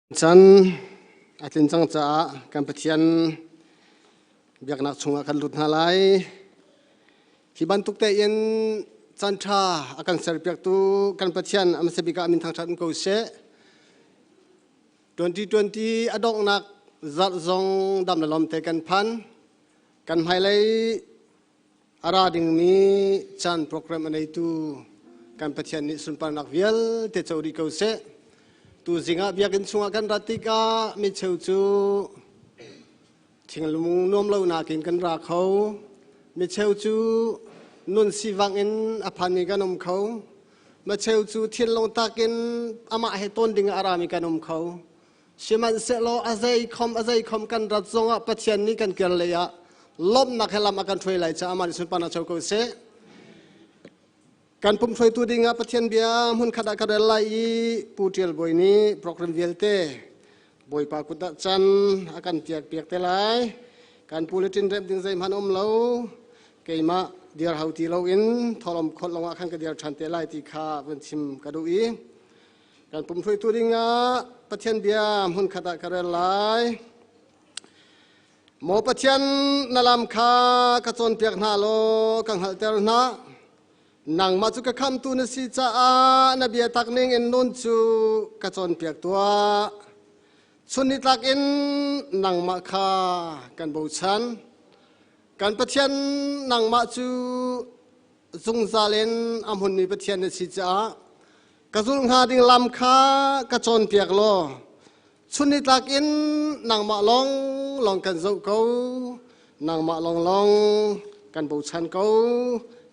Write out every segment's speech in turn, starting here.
Chan a tlin cang caah kan Pathian biaknak chungah kan lut hna lai. Hi bantuk tein caan ṭha a kan serpiaktu kan Pathian a hmasa bik ah min thangṭhat ko seh. 2020 a donghnak zarh zong dam le lawm te kan phan. Kan hmailei A ra dingmi caan program a neitu kan Pathian nih sunparnak vialte co rih ko seh. Tuzing ah biakinn chungah kan rat tikah micheu cu thinglung nuam lonak in kan ra kho. Micheu cu nun sivang in a phanmi kan um kho. Macheu cu thinlung tak in amah he tawn ding ah a rami kan um kho. Sihmanhsehlaw a zeikhom a zeikhom kan rat zongah Pathian nih kan kir lei ah lawmhnak he lam a kan hruai lai caah amah nih sunparnak co ko seh. Kan pum hruaitu dingah Pathian bia hmunkhat ah ka rel lai i Pu Ṭial Bawi nih program vialte Bawipa kut ah can a kan piak piak te lai. Kan pu le ṭin remh ding zeihmanh um lo. Keimah dir hau ti loin tholom khawt lawngah khan ka dir ṭhan te lai ti kha vun chim ka duh i Kan pum hruaitu dingah Pathian bia hmunkhat ah ka rel lai. Maw Pathian, na lam kha ka cawnpiak hna law ka hngalhter hna. Nangmah cu ka khamtu na si caah na bia tak ning in nun cu ka cawnpiak tuah. Chun nitlak in nangmah kha kan bochan. Kan Pathian nangmah cu zungzal in a hmunmi Pathian na si caah ka zulh hnga ding lam kha ka cawnpiak law chun nitlak in nangmah lawng lawng kan zoh ko nangmah lawng lawng kan bochan ko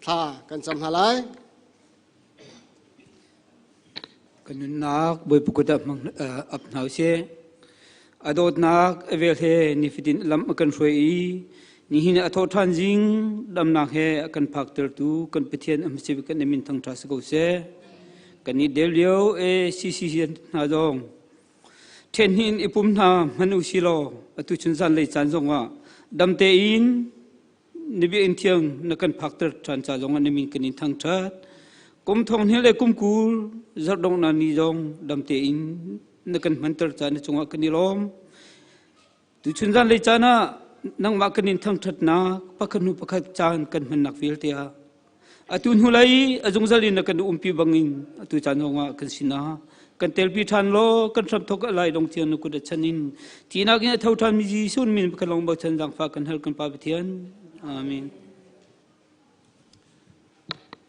thla kan cam hna lai Kan nunnak Bawipa kut ah hmang ap hna usih. A dawtnak a vel he nifatin lam a kan hruai i nihin a thawh ṭhan zing damnak he a kan phaktertu kan Pathian a hmasa bik kan min thangṭha si ko seh. Kan i del lio e CCC hna zong ṭhen hnih in i pum hna hman u si law atu chun zanlei caan zongah dam tein Na biakinn thiang na kan phakter ṭhan ca zongah na min kan in thangṭhat. Kum thong hnih le kum 20 zarh donghnak ni zong dam tein na kan hmanter ca na cungah kan i lawm. Tuchun zanlei caan ah nangmah kan in thangṭhatnak pakhat hnu pakhat caan kan hmannak vialte ah atu hnulei a zungzal in na kan umpi bangin atu caan zongah kan sinah kan telpi ṭhan law kan hramthok a lai dong tiang na kut a chan in thihnak in a tho ṭhan mi Jesuh min kan long bochan zaangfah kan hal kan Pa Pathian. Amen.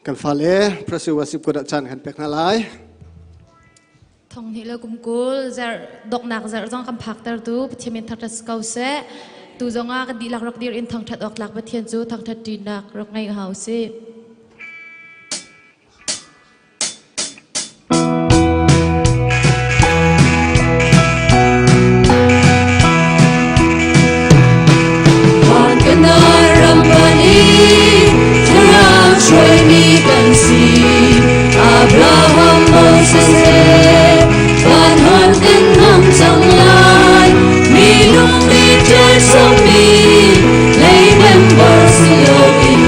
Kan fale Presi worship kut ah caan kan pek hna lai. Thong hnih le kum 20 zarh doknak zarh zong kan phakter tu Pathian min thangṭhat ko seh. Tu zongah kan dihlak rak dir in thangṭhat awk tlak Pathian cu thangṭhat ṭinak rak ngei hau sih. Abraham Moses he van hon in nam cang lai mi lung mi ṭial mi lei member si loin.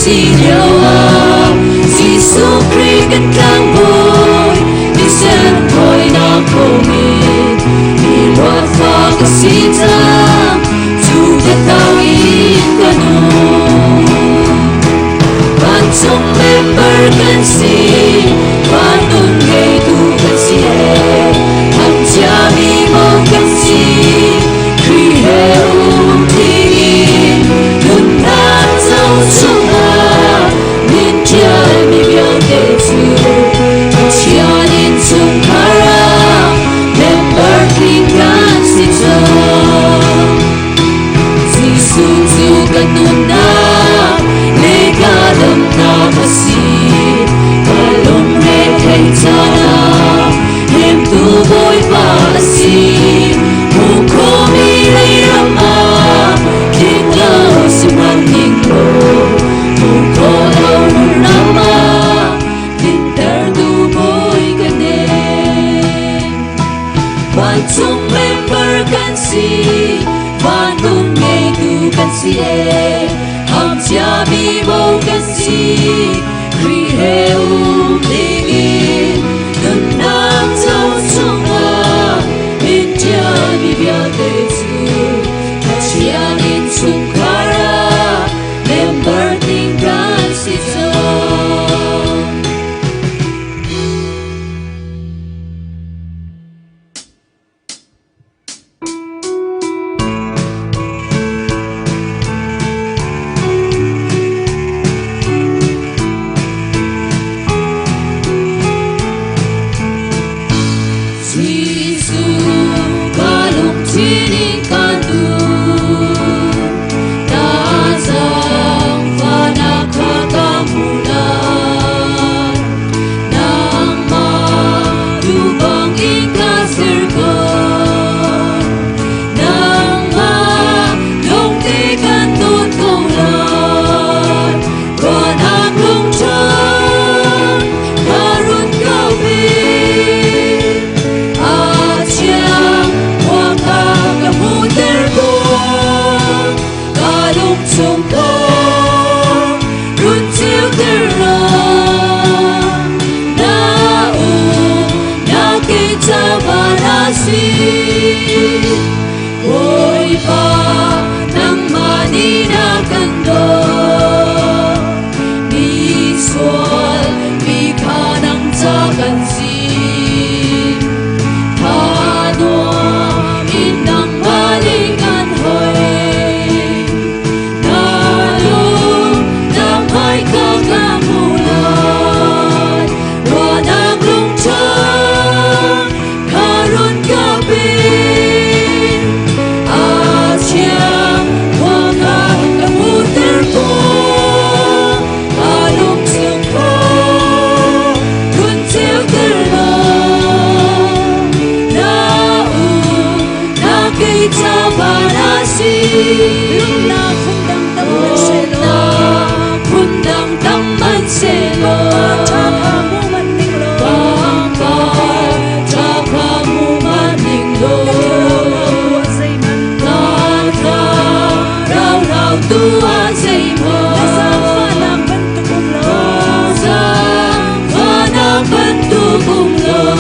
si lio ah Jesuh Khrih kan tlangbawi thisen thawinak thawngin mi luat fa ka si cang cu biatak in ka nung. Vancung member kan si, van nun ngeitu kan si e, an ciami mo kan si, Khrih he um ṭi nunnak co chungah min ṭialmi vialte cu Pathian innchungkhar ah member tling kan si cang. Jesuh cu kan nunnak le ka damnak a si. Ka lungre theih caan ah hnemtu Bawipa a si. Hmuh khawhmi lei ram ah tling lo sihmanhning law hmuh khawh lo ram ah tlintertu Bawi ka nei. Vancung member kan si, van nun ngeitu kan si e, ham ciami bo kan si, Khrih he um dingin nunnak co chungah min ṭialmi vialte cu Pathian innchungkhar ah member ding kan si cang. Jesuh ka lungthin in kan duh, na zaangfahnak kha ka hmu lai. Nangmah duh in ka ser ko. Nangmah lawngte kan dawt ko lai. Ruahnak lungṭha ka run ka pe. A thiang khua kha ka hmuhter tuah. Ka lungchung ka run ceuter law. Na um na ke ca van a si. Bawipa nangmah nih na kan dawt. Mi sual mi kha nang ca kan si. Tha nuam in nangmah nih kan hoi. Na lung na hmaika ka hmu lai. Ruahnak lungṭha kha run ka pe. A thiang khua kha ka hmuhter tuah. Ka lungchung kha run ceuter law. Na um na kei ca van a si. Lungnak phundang tam man sehlaw, Phundang tam man sehlaw, ṭha kha hmu man ning law, Pangpar ṭha kha hmu man ning law, na thlarau tuah zeihmanh, Na thlarau tuah zeihmanh, na zaangfahnak bantuk um law, Zaangfahnak bantuk um law,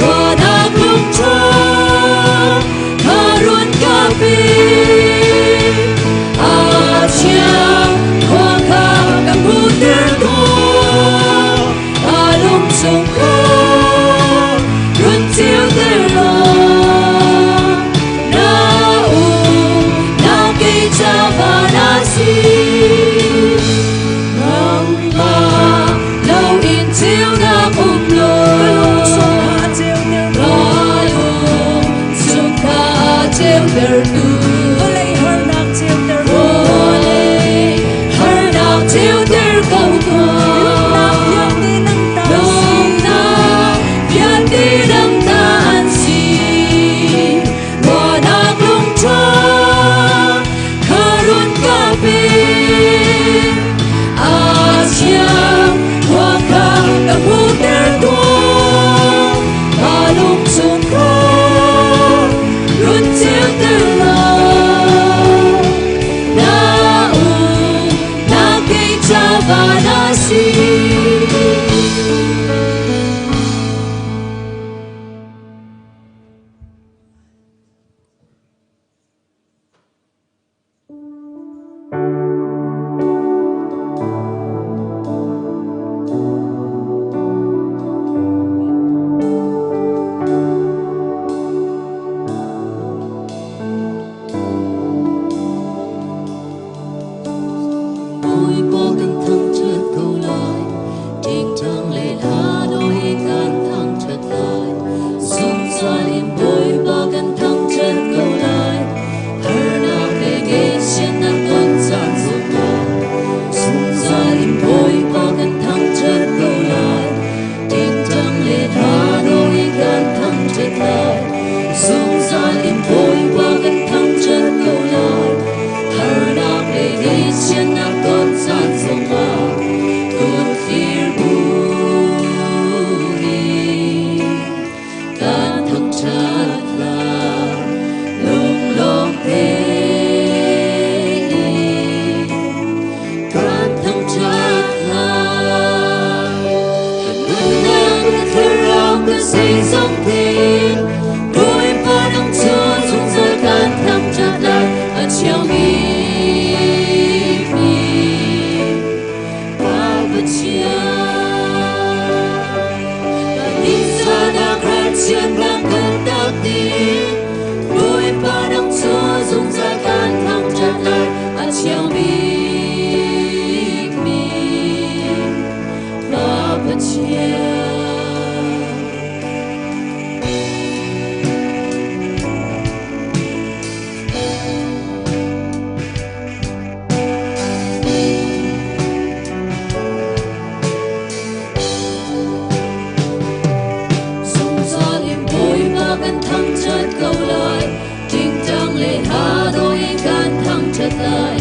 ruahnak lungṭha kha run ka pe. A thiang khua kha ka hmuhter tuah, ka lungchung kha run ceuter law. Na um na kei ca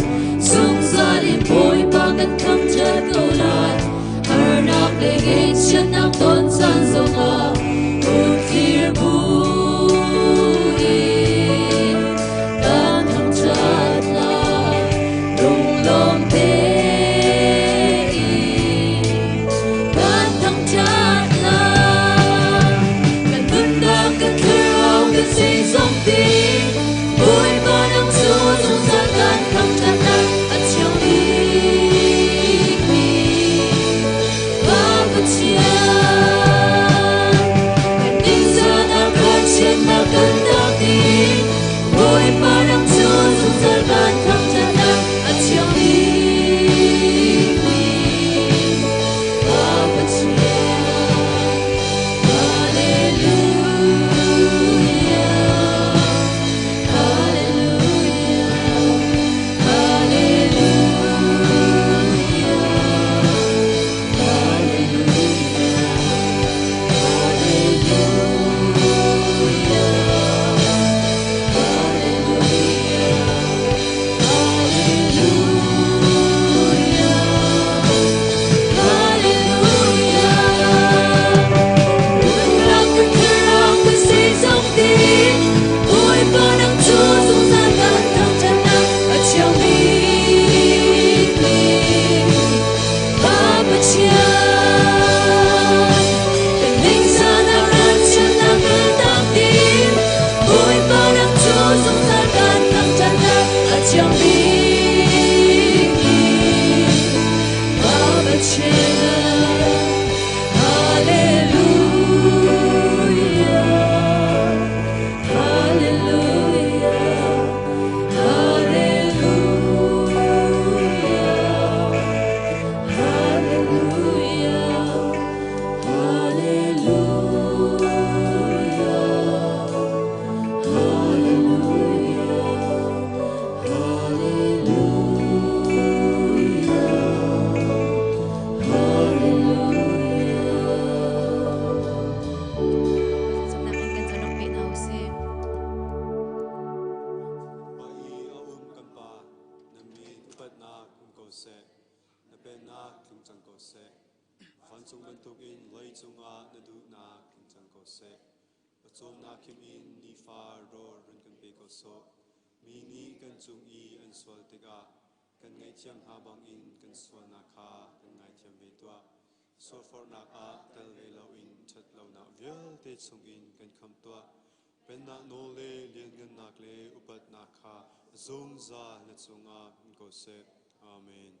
lai. Zungzal in Bawipa kan thangṭhat ko lai. Harnak le ngaihchiatnak ton caan zongah kutthlir buin kan thangṭhat lai. Lunglawm tein kan thangṭhat lai. Kan nunnak, kan thlarau, kan zeizong te, Bawipa nang cu zungzal kan thangṭhat lai. A thiang bikmi Pa Pathian. Kan ningzahnak, ralchiatnak kan tak dih, Bawipa nang cu zungzal kan thangṭhat lai. A thiang bikmi Pa Pathian. Hallelujah, Hallelujah, Hallelujah, Hallelujah. Nunnak kan thlarau kan zeizong te, Bawipa nang cu zungzal kan thangṭhat lai. A thiang bikmi Pa Pathian. Kan ningzahnak, ralchiatnak kan tak dih, Bawipa nang cu zungzal kan thangṭhat lai. A thiang bikmi Pa Pathian. Hallelujah, Hallelujah, Hallelujah, Hallelujah, Hallelujah, Zumnak in kan zawn rak pe hna usih. Pa i a um kan Pa, na min upatnak um ko seh, na pennak tling cang ko seh. Vancung bantukin vawleicung ah na duhnak tling cang ko seh. Pawcawmnak khim in nifa rawl run kan pe ko sawh. Mi nih kan cung i an sual tikah kan ngaihthiam hna bangin kan sualnak kha kan ngaithiam ve tuah. Sualforhnak ah tel ve loin ṭhatlonak vialte chungin kan khamh tuah. Pennak nawl le lianngannak le upatnak kha zungzal na cungah um ko seh. Amen.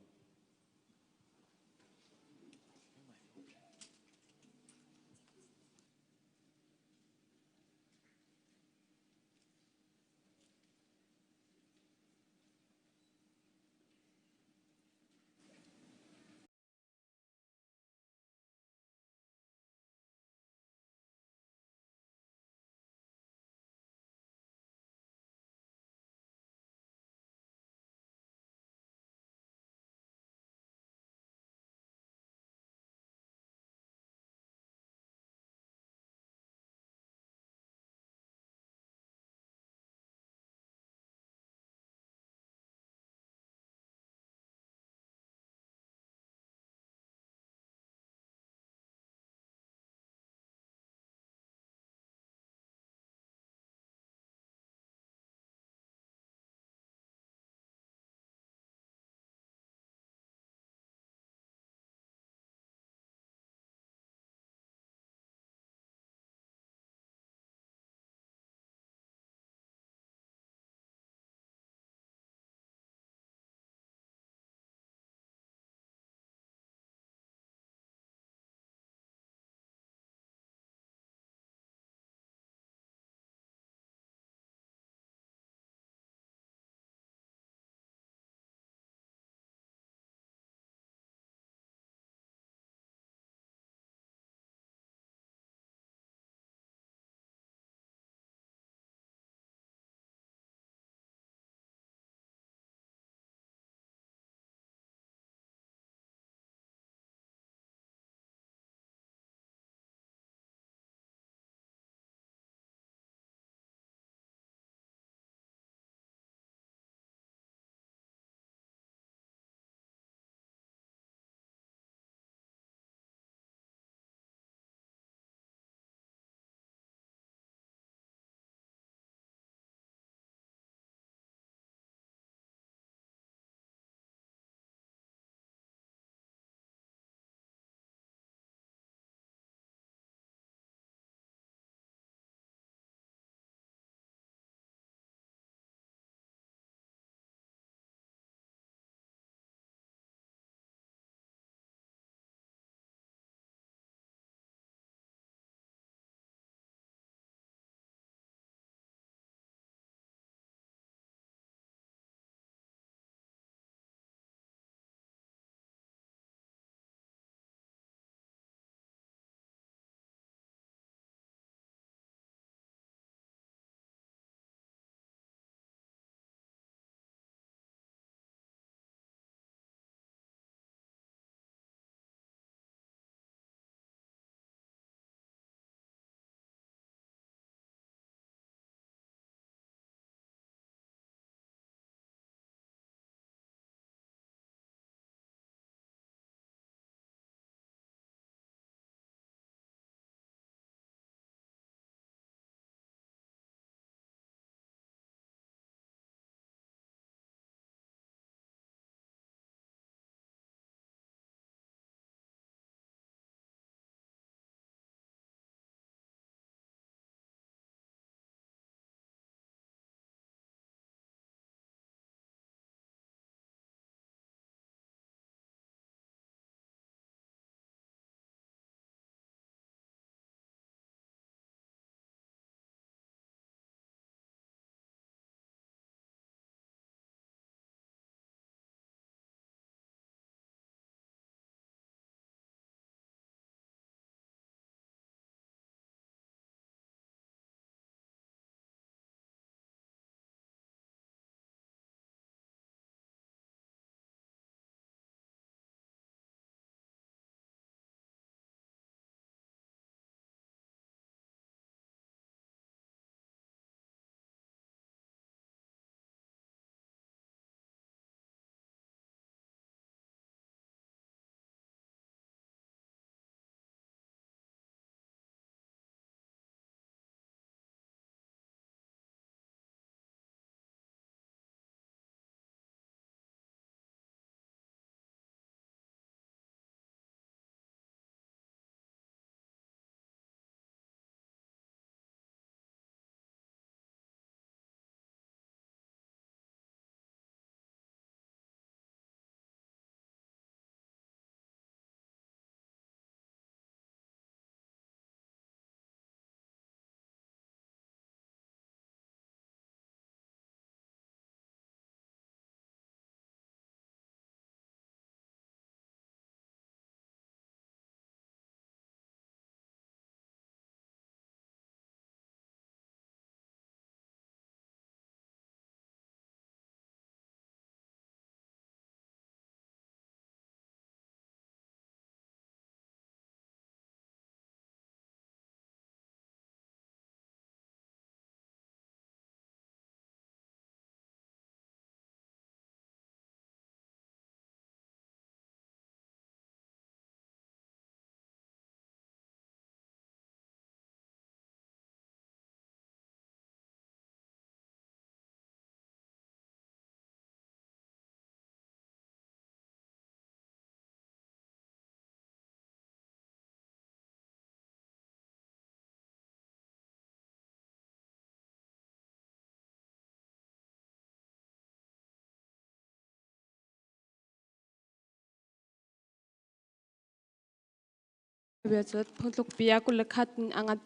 Bia cu phungtluk bia 21 in a ngat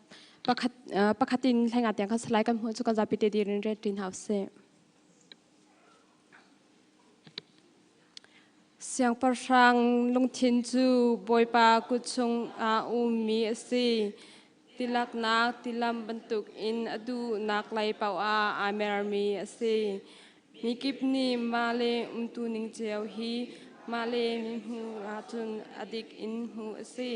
pakhat pakhat in hleinga tiang khan salai kan hmuh cu kan zapi te dir in ret ṭin hau sih. Siangpahrang lungthin cu Bawipa kut chungah ummi a si. Tilaknak tilam bantukin a duhnak lei paoh ah aa mermi a si. Mikip nih mah le umtuning cio hi mah le mi hmuh ahcun a dik in hmuh a si.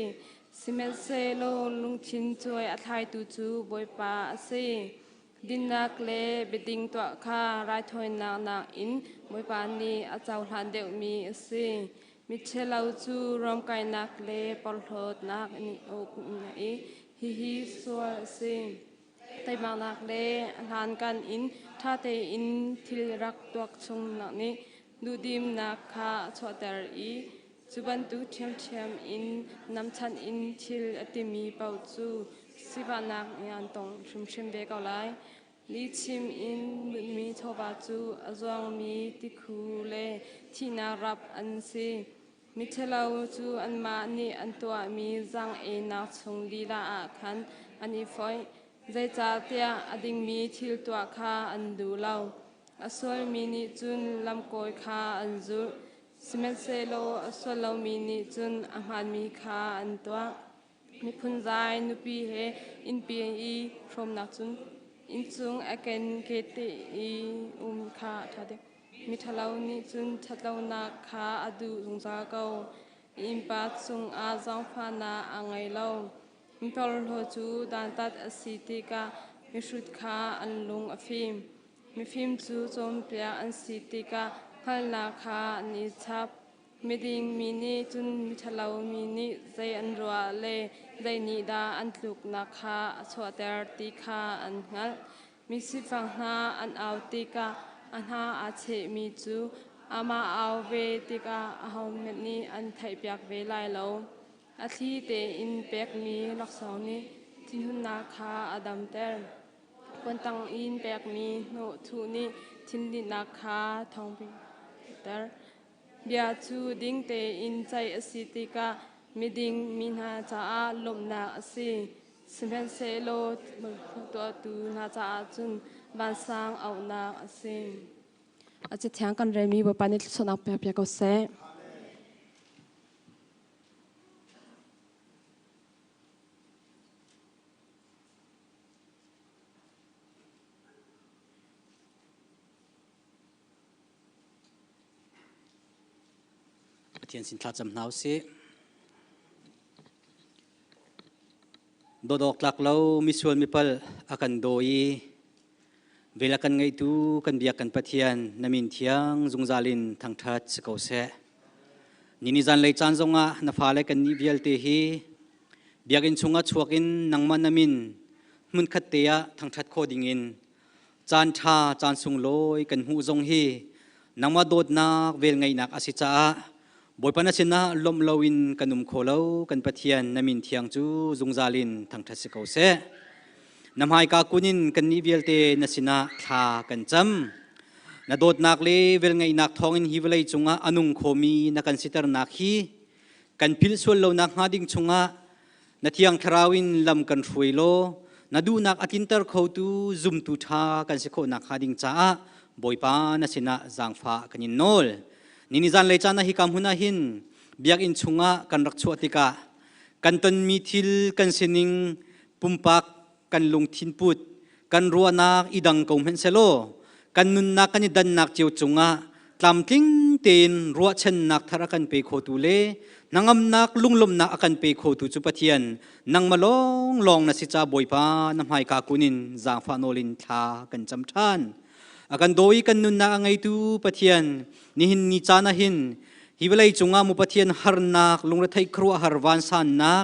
Sihmanhsehlaw lungthin cuai a thlaitu cu Bawipa a si. Dinnak le biading tuah kha raithawinak nakin Bawipa nih a cohlan deuhmi a si. Michelo cu ruamkainak le porhlawtnak nih a uk i hihi sual a si. Teimaknak le a hlankan in ṭha tein thil rak tuak chungnak nih duhdimnak kha a chuahter i cu bantuk ṭhiamṭhiam in namchan in thil a timi paoh cu sifahnak nih an tong hrimhrim ve ko lai. Lihchim in mutmi chawva cu a zuangmi tikhu le thihnak rap an si. Miṭhalo cu anmah nih an tuahmi zaang-ennak chung lila ah khan an i foih, zeicahtiah a dingmi thil tuah kha an duh lo. A sualmi nih cun lamkawi kha an zulh, sihmanhsehlaw a sual lomi nih cun a hmaanmi kha an tuah. Miphun zai nupi he innpi i hrawmnak cun inncung a ken kete i um kha a ṭha deuh. Miṭhalo nih cun ṭhatlonak kha a duh zungzal ko. Innpa cungah zaangfahnak a ngei lo. Miporhlaw cu dantat a si tikah mihrut kha an lung a fim. Mifim cu cawnpiak an si tikah hngalhnak kha an i chap. Miding mi nih cun miṭhalo mi nih zei an ruah le zei nih dah an tluknak kha a chuahter ti kha an hngalh. Misifak hna an au tikah a hna aa chehmi cu amah au ve tikah ahohmanh nih an theihpiak ve lai lo. A thli tein pekmi laksawng nih thinhunnak kha a damter. Kuantang in pekmi hnawhthuh nih thinlinhnak kha thawngpiter. Bia cu ding tein ceih a si tikah miding mi hna caah lawmhnak a si. Sihmanhsehlaw tuahtu hna caah cun vansang auhnak a si. A cathiang kan relmi Bawipa nih thluachuahnak pek piak ko seh. Pathian sin thlacam hna usih. Dawt awk tlak lo misual mipal a kan daw i vel a kan ngeitu kan biak kan Pathian na min thiang zungzal in thangṭhat si ko seh. Nini zanlei caan zongah na fale kan nih vialte hi biakinn chungah chuak in nangmah na min hmunkhat te ah thangṭhat khawh dingin caan ṭha caan sunglawi kan hmuh zong hi nangmah dawtnak velngeihnak a si caah Bawipa na sinah lawmh loin kan um kho lo kan Pathian na min thiang cu zungzal in thangṭhat si ko seh. Na hmaika kun in kannih vialte na sinah thla kan cam. Na dawtnak le velngeihnak thawngin hi vawlei cungah a nung khomi na kan siternak hi kan philh sual lonak hnga ding chungah Na thiang thlarau in lam kan hruai law na duhnak a tlinter khotu zumtu ṭha kan si khawh nakhnga ding caah Bawipa na sinah zaangfah kan in nawl. Nini zanlei caan ah hika hmun ah hin biakinn chungah kan rak chuah tikah kan tonmi thil kan sining pumpak kan lungthin put kan ruahnak i dang ko hmanh selaw kan nunnak kan i dannak cio cungah tlamtling tein ruahchannak thar a kan pe khotu le hnangamnak lunglawmhnak a kan pe khotu cu Pathian nangmah lawnglawng na si ca Bawipa na hmaika kun in zaangfah nawl in thla kan cam ṭhan. A kan daw i kan nunnak a ngeitu Pathian nihin ni caan ah hin hi vawlei cungah mu Pathian harnak lungretheih khuaruahhar vansannak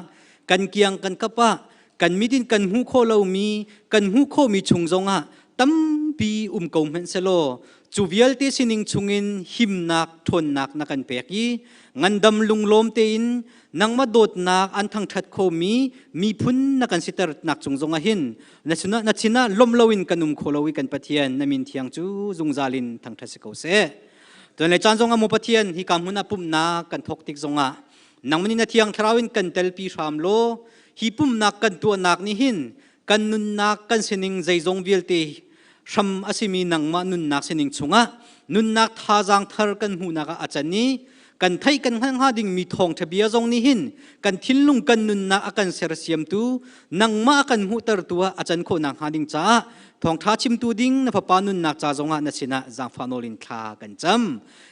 kan kiang kan kap ah kan mit in kan hmuh khawh lomi kan hmuh khawhmi chung zongah tampi um ko hmanh selaw cu vialte sining chungin himnak ṭhawnnak na kan pek i ngandam lunglawm tein nangmah dawtnak an thangṭhat khomi miphun na kan siternak cung zongah hin na sinah na sinah lawmh loin kan um kho lo i kan Pathian na min thiang cu zungzal in thangṭhat si ko seh. Tuan le caan zongah maw Pathian hi ka hmun ah pumhnak kan thawk tik zongah. Nangmah nih na thiang thlarau in kan telpi hram law hi pumnak kan tuahnak nih hin kan nunnak kan sining zeizong vialte hram a simi nangmah nunnak sining chungah nunnak thazaang thar kan hmuhnak ah a can i kan theih kan hngalh hnga dingmi thawngṭha bia zong nih hin kan thinlung kan nunnak a kan sersiamtu nangmah a kan hmuhtertu ah a can khawh nakhnga ding caah thawngṭha chimtu ding na fapa nunnak ca zongah na sinah zaangfah nawl in thla kan cam.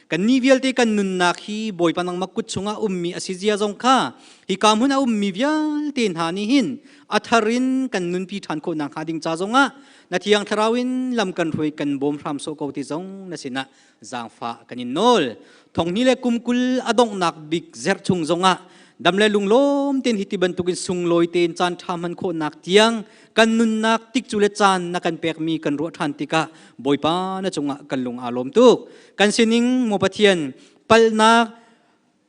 Kannih vialte kan nunnak hi Bawipa nangmah kut chungah ummi a si zia zong kha hika hmun a ummi vialte hna nih hin a thar in kan nunpi ṭhan khawh nakhnga ding ca zongah na thiang thlarau in lam kan hruai kan bawm hram sawh ko ti zong na sinah zaangfah kan in nawl. Thonghni le kum 20 a donghnak bik zerh chung zongah dam le lunglawm tein hi ti bantukin sunglawi tein caan ṭha hman khawhnak tiang kan nunnak tikcu le caan na kan pekmi kan ruah ṭhan tikah Bawipa na cungah kan lung aa lawm tuk. Kan sining maw Pathian palhnak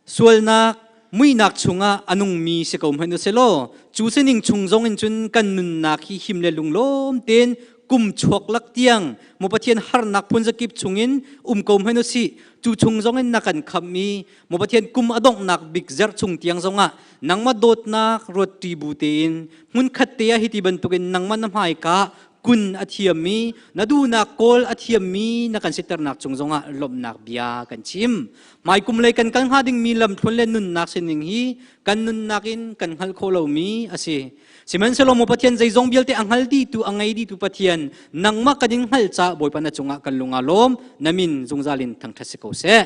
sualnak muihnak chungah a nungmi si ko hmanh u selaw cu sining chung zong in cun kan nunnak hi him le lunglawm tein kum chuak lak tiang maw Pathian harnak phunzakip chungin um ko hmanh u sih cu chung zong in na kan khamh i maw Pathian kum a donghnak bik zerh chung tiang zongah nangmah dawtnak ruat ṭi bu tein hmunkhat te ah hiti bantukin nangmah na hmaika kun a thiammi na duhnak kawl a thiammi na kan siternak cung zongah lawmhnak bia kan chim. Hmaikum lei kan kal hnga dingmi lamthlun le nunnak sining hi kan nunnak in kan hngalh khawh lomi a si. Sihmanhsehlaw maw Pathian zeizong vialte a hngal dihtu a ngei dihtu Pathian nangmah kan in hngalh caah Bawipa na cungah kan lung aa lawm na min zungzal in thangṭhat si ko seh.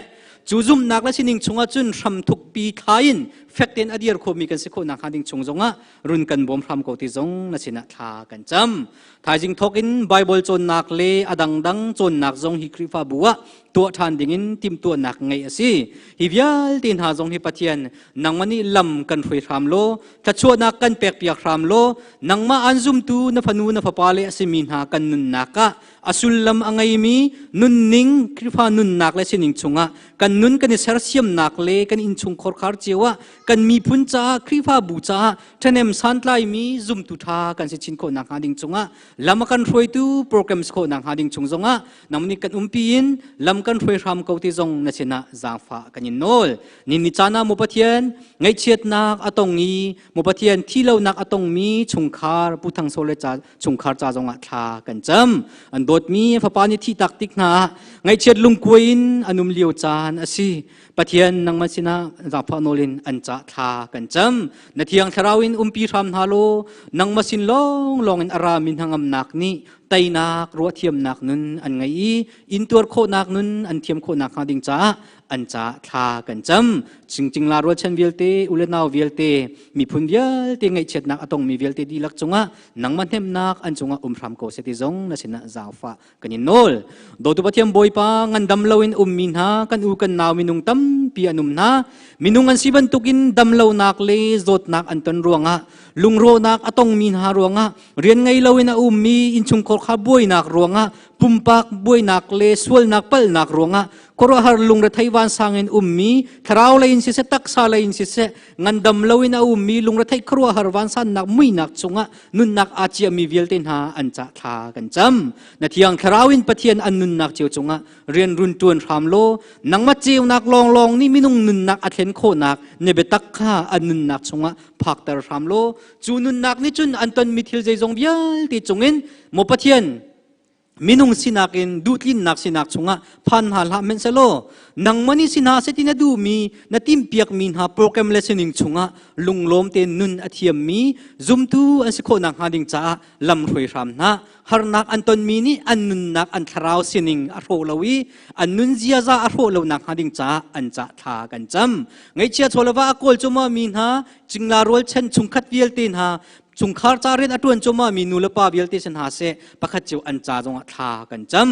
Cu zumhnak le sining chungah cun hramthukpi thla in fek tein a dir khomi kan si khawh nakhnga ding chung zongah run kan bawm hram ko ti zong na sinah thla kan cam. Thaizing thawk in Bible cawnnak le a dangdang cawnnak zong hi Khrihfabu ah tuah ṭhan dingin timhtuahnak ngeih a si. Hi vialte hna zong hi Pathian nangmah nih lam kan hruai hram law, thluachuahnak kan pekpiak hram law, nangmah aan zumtu na fanu na fapa le a simi hna kan nunnak ah a sullam a ngeimi nunning Khrihfa nunnak le sining chungah kan nun kan i sersiamnak le kan innchung khorkhar cio ah kan miphun caah Khrihfabu caah ṭhahnem santlaimi zumtu ṭha kan si chin khawh nakhnga ding cungah lam a kan hruaitu program si khawh nakhnga ding chung zongah nang nih kan umpi in lam kan hruai hram ko ti zong na sinah zaangfah kan in nawl. Ni ni caan ah maw Pathian ngaihchiatnak a tong i maw Pathian thilonak a tongmi chungkhar Pu Thang Saw le ca chungkhar ca zongah thla kan cam. An dawtmi fapa nih thih tak tik hna ah ngaihchiat lungkuai in an um lio caan a si. Pathian nangmah sinah zaangfah nawl in an ca thla kan cam. Na thiang thlarau in umpi hram hna law nangmah sin lawnglawng in a rami hnangamnak nih teinak ruahthiamnak nun an ngei i intuar khawhnak nun an thiam khawhnak hnga ding caah an ca thla kan cam. Cingcingla rualchan vialte u le nau vialte miphun vialte ngaihchiatnak a tongmi vialte dihlak cungah nangmah hnemhnak an cungah um hram ko seh ti zong na sinah zaangfah kan in nawl. Dawtu Pathian Bawipa ngandam loin ummi hna kan u kan nau minung tampi an um hna. Minung an si bantukin dam lonak le zawtnak an ton ruangah lungrawhnak a tongmi hna ruangah rian ngei loin a ummi innchungkhar kha buainak ruangah pumpak buainak le sualnak palhnak ruangah khuaruahhar lungrethei vansang in ummi thlarau lei in siseh taksa lei in siseh ngandam loin a ummi lungrethei khuaruahhar vansannak muinak chungah nunnak aa ciami vialte hna an cah thla kan cam. Na thiang thlarau in Pathian an nunnak cio cungah rian run ṭuan hram law nangmah ceunak lawnglawng nih minung nunnak a thlen khawhnak na biatak kha an nunnak chungah phakter hram law cu nunnak nih cun an tonmi thil zeizong vialte cungin maw Pathian minung sinak in duhtlinnak sinak chungah phan hna hlah hmanh selaw nangmah nih si hna seh ti na duhmi na timhpiakmi hna program le sining chungah lunglawm tein nun a thiammi zumtu an si khawh nakhnga ding caah lam hruai hram hna. Harnak an tonmi nih an nunnak an thlarau sining a hrawh lo i an nun ziaza a hrawh lo nakhnga ding caah an cah thla kan cam. Ngaihchia chawleva a kawl cuma mi hna cingla rualchan chungkhat vialte hna chungkhar ca rian a ṭuan cuma mi nu le pa vialte si hna seh pakhat cio an ca zongah thla kan cam.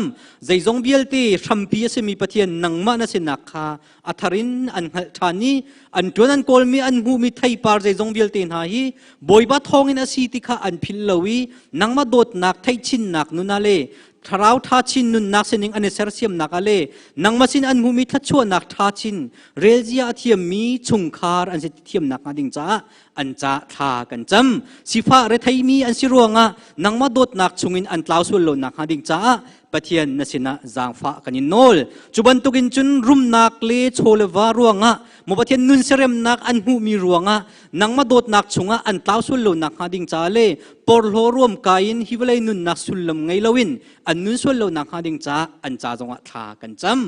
Zeizong vialte hrampi a simi Pathian nangmah na sinak kha a thar in an hngalh ṭhan i an ṭuan an kawlmi an hmuhmi theipar zeizong vialte hna hi Bawipa thawngin a si ti kha an philh lo i nangmah dawtnak theihchinnak nun ah le thlarau ṭha chin nunnak sining an i sersiamnak ah le nangmah sin an hmuhmi thluachuahnak ṭha chin relzia a thiammi chungkhar an si thiamnak hnga ding caah an ca thla kan cam. Sifah retheimi an si ruangah nangmah dawtnak chungin an tlau sual lo nakhnga ding caah. Pathian na sinah zaangfah kan in nawl. Cu bantukin cun rumnak le chaw le va ruangah maw Pathian nun siaremnak an hmuhmi ruangah nangmah dawtnak chungah an tlau sual lo nakhnga ding caah le porhlaw ruamkai in hi vawlei nunnak sullam ngei loin an nun sual lo nakhnga ding caah an ca zongah thla kan cam.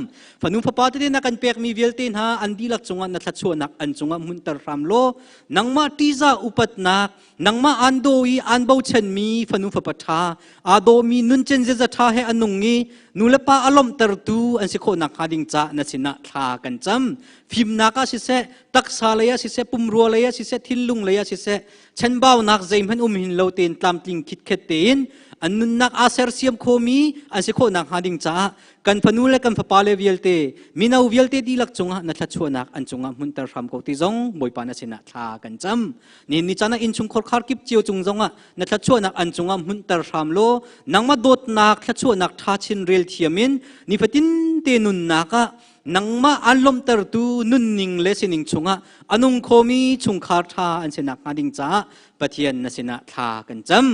Fanu fapa tete na kan pekmi vialte hna an dihlak cungah na thluachuahnak an cungah hmunter hram law nangmah ṭihzah upatnak nangmah aan daw i aan bochanmi fanu fapa ṭha aa dawmi nuncen ziaza ṭha he a nung i nulepa a lawmhtertu an si khawh nakhnga ding caah na sinah thla kan cam. Fimnak ah siseh, taksa lei ah siseh, pumrua lei ah siseh, thinlung lei ah siseh, chenbaunak zeihmanh um hin lo tein tlamtling khitkhet tein an nunnak aa sersiam khomi an si khawh nakhnga ding caah kan fanu le kan fapa le vialte mino vialte dihlak cungah na thluachuahnak an cungah hmunter hram ko ti zong Bawipa na sinah thla kan cam. Ni ni caan ah innchungkhar khar kip cio cung zongah na thluachuahnak an cungah hmunter hram law nangmah dawtnak thluachuahnak ṭha chin rel thiam in nifatin te nunnak ah nangmah aan lawmhtertu nunning le sining chungah a nung khomi chungkhar ṭha an si nakhnga ding caah Pathian na sinah thla kan cam.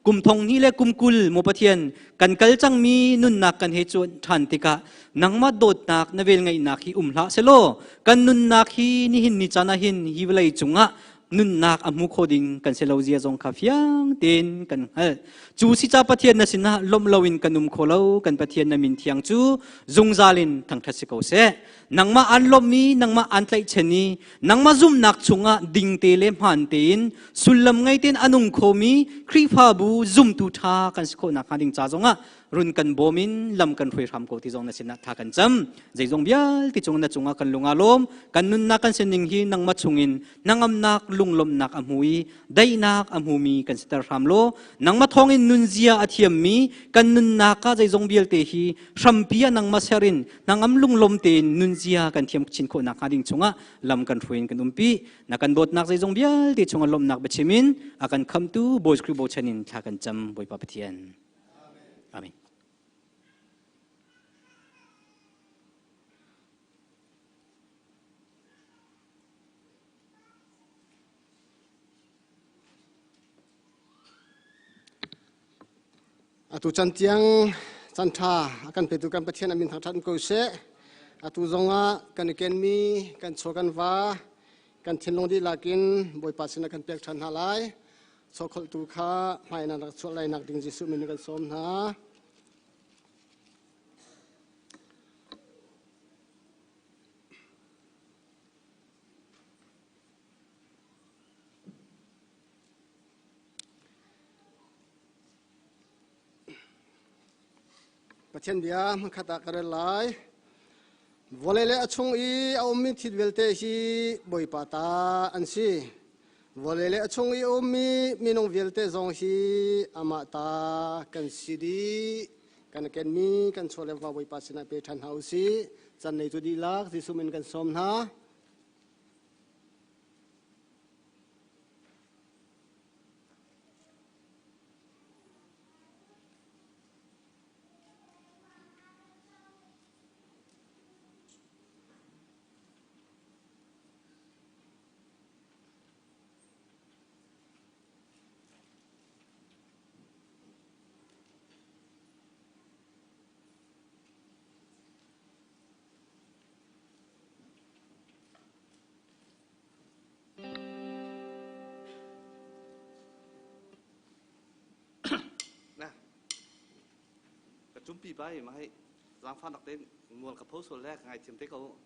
Kum thong hnih le kum 20 maw Pathian kan kal cangmi nunnak kan he cuan ṭhan tikah nangmah dawtnak na velngeihnak hi um hlah selaw kan nunnak hi nihin ni caan ah hin hi vawlei cungah nunnak a hmu kho ding kan si lo zia zong kha fiang tein kan hngalh. Cu si ca Pathian na sinah lawmh loin kan um kho lo. Kan Pathian na min thiang cu zungzal in thangṭhat si ko seh. Nangmah an lawmhmi, nangmah an tlaihchan i nangmah zumhnak chungah dingte le hmaan tein sullam ngei tein a nung khomi Khrihfabu zumtu ṭha kan si khawh nakhnga ding ca zongah run kan bawm in lam kan hruai hram ko ti zong na sinah tha kan cam. Zeizong vialte cung na cungah kan lung aa lawm. Kan nunnak kan sining hi nangmah chungin hnangamnak lunglawmhnak a hmu i daihnak a hmumi kan siter hram law nangmah thawngin nunzia a thiammi kan nunnak ah zeizong vialte hi hrampi ah nangmah ser in hnangam lunglawm tein nunzia kan thiam chin khawh nakhnga ding chungah lam kan hruai in kan umpi. Na kan dawtnak zeizong vialte chungah lawmhnak biachim in a kan khamtu Bawi Khrih bochan in thla kan cam, Bawipa Pathian. Amen. Atu chan tiang chan ṭha a kan petu kan Pathian a min thangṭhat ko seh. Atu zongah kan i kenmi kan chaw kan va kan thinlung dihlak in Bawipa sinah kan pek ṭhan hna lai. Sawkholhtu kha hmai nan rak chuah lai nak ding Jesuh min in kan sawm hna. Pathian bia hmakhat ah ka rel lai. Vawlei le a chung i a ummi thil vialte hi Bawipa ta an si. Vawlei le a chung i a ummi minung vialte zong hi amah ta kan si dih. Kan kenmi kan chaw le va Bawipa sinah pe ṭhan hna u sih. Can nei tu dihlak Jesuh min kan sawm hna. Na ka cumpi bai ma hei zaangfahnak tein mual ka pho sual le ka ngaithiam te ko.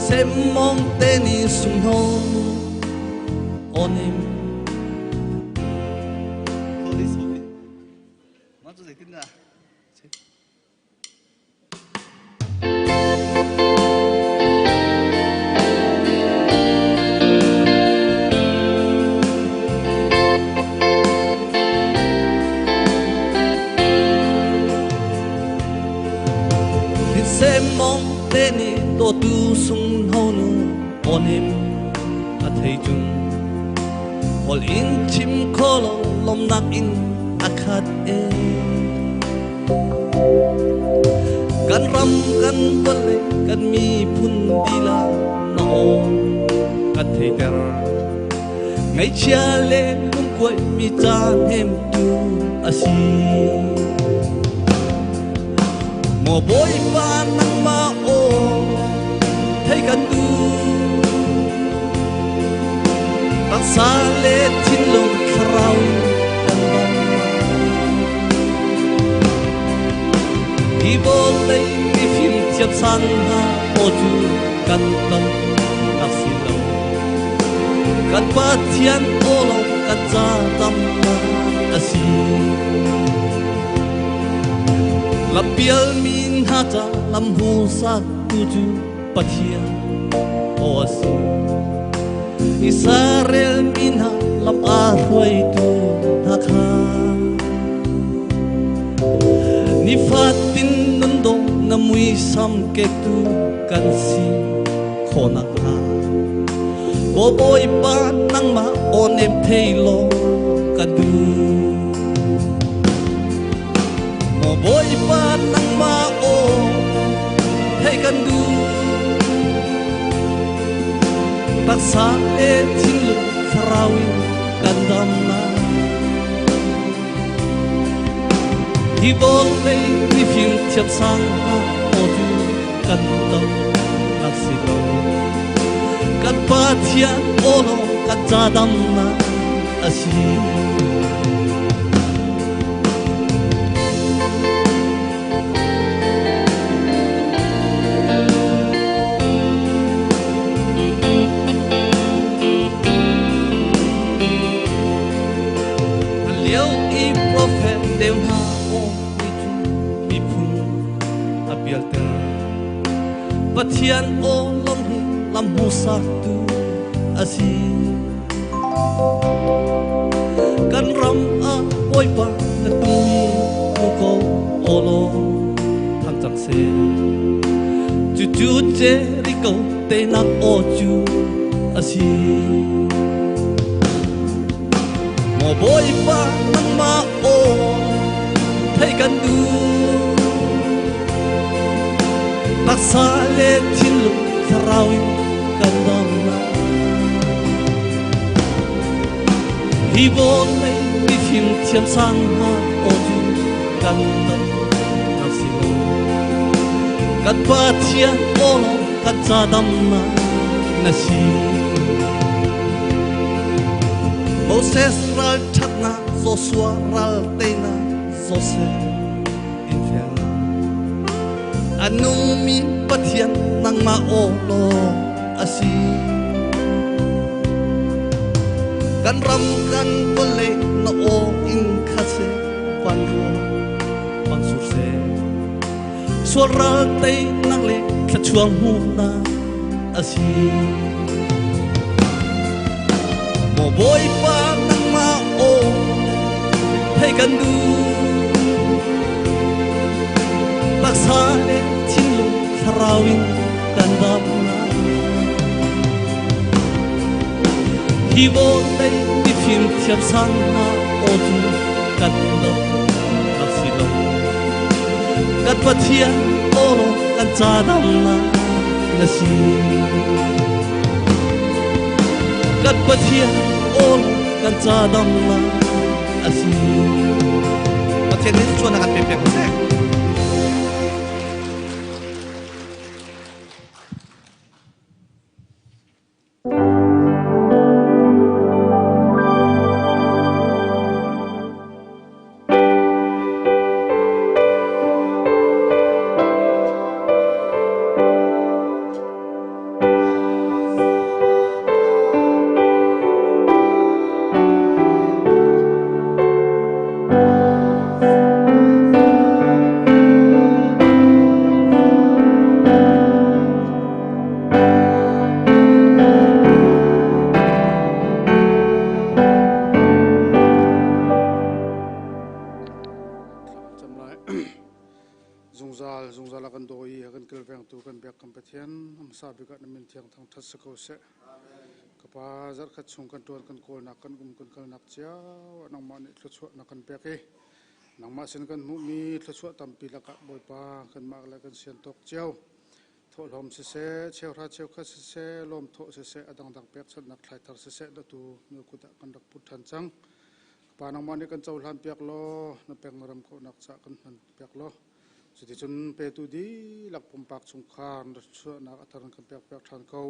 Semmong te ni sungno onim. Sorry, sorry. Mah cu zeitin dah? Thei cun Hol in chim kho lo lawmnak in a khat e. Kan ram kan vawlei kan miphun dilah na aw kan theiter. Ngaihchia le lungkuai mi ca hnemtu a si. Maw Bawipa nangmah aw thei kan duh. Taksa le thinlung thlarau in kan dam. Hi vawlei mifim thiamsang hna aw cu kan ton nak si lo. Kan Pathian aw lawng kan ca damnak a si. Lampial mi hna ca lam hmuhsaktu cu Pathian aw a si. Israel mi hna lam a hruaitu hna kha nifatin nun dawh na muisam kektu kan si khawh nakhnga Maw Bawipa nangmah aw nem thei law ka duh. Maw Bawipa nangmah aw thei kan duh. Taksa le thinlung thlarau in kan damnak. Hi vawlei mifim thiamsang hna aw cu kan dam nak si lo. Kan Pathian aw lawng kan ca damnak a si. Lio i profet deu hna aw ni cu miphun a pialter. Pathian aw lawng hi lam hmuhsaktu a si. Kan ram ah Bawipa na tumi hmu ko aw law thang cang seh. Cucu Jericho teinak aw cu a si. Maw Bawipa nangmah aw theih kan duh. Taksa le thinlung thlarau in kan dam lai. Hi vawlei mifim thiamsang hna aw cu kan dam na si lo. Kan Pathian aw lawng kan ca damnak na si. Moses ral ṭhatnak Joshua ral teinak Joseph in fel. A nungmi Pathian nangmah aw law a si. Kan ram kan vawlei na aw in khat seh van ruah bang sur seh. Sual ral teinak le thluachuah hmuhnak a si. Maw Bawipa nangmah aw thei kan duh. Taksa le thinlung thlarau in kan dam lai. Hi vawlei mifim thiamsang hna aw cu kan lo rak si lo. Kan Pathian aw lawng kan ca damnak na si. Kan Pathian aw lawng kan ca damnak a si. Pathian nih thluachuah na kan pek piak seh. Zungzal zungzal a kan daw i a kan kilvengtu kan biak kan Pathian hmasa bik ah na min thiang thangṭhat si ko seh. Ka pa zarhkhat chung kan ṭuan kan kawlnak kan um kan kalnak cio ah nangmah nih thluachuah na kan pek i nangmah sin kan hmuhmi thluachuah tampi lakah Bawipa kanmah le kan sian tawk cio thawhlawm siseh cheuhra cheukhat siseh lawmthawh siseh a dangdang pekchanhnak thlaithar siseh datu na kut ah kan rak put ṭhan cang. Ka pa nangmah nih kan cohlan piak law na peng na ram khawhnak caah kan hman piak law Cuticun petu dihlak pumpak chungkhar na chuahnak a thar in kan pekpiak ṭhan ko.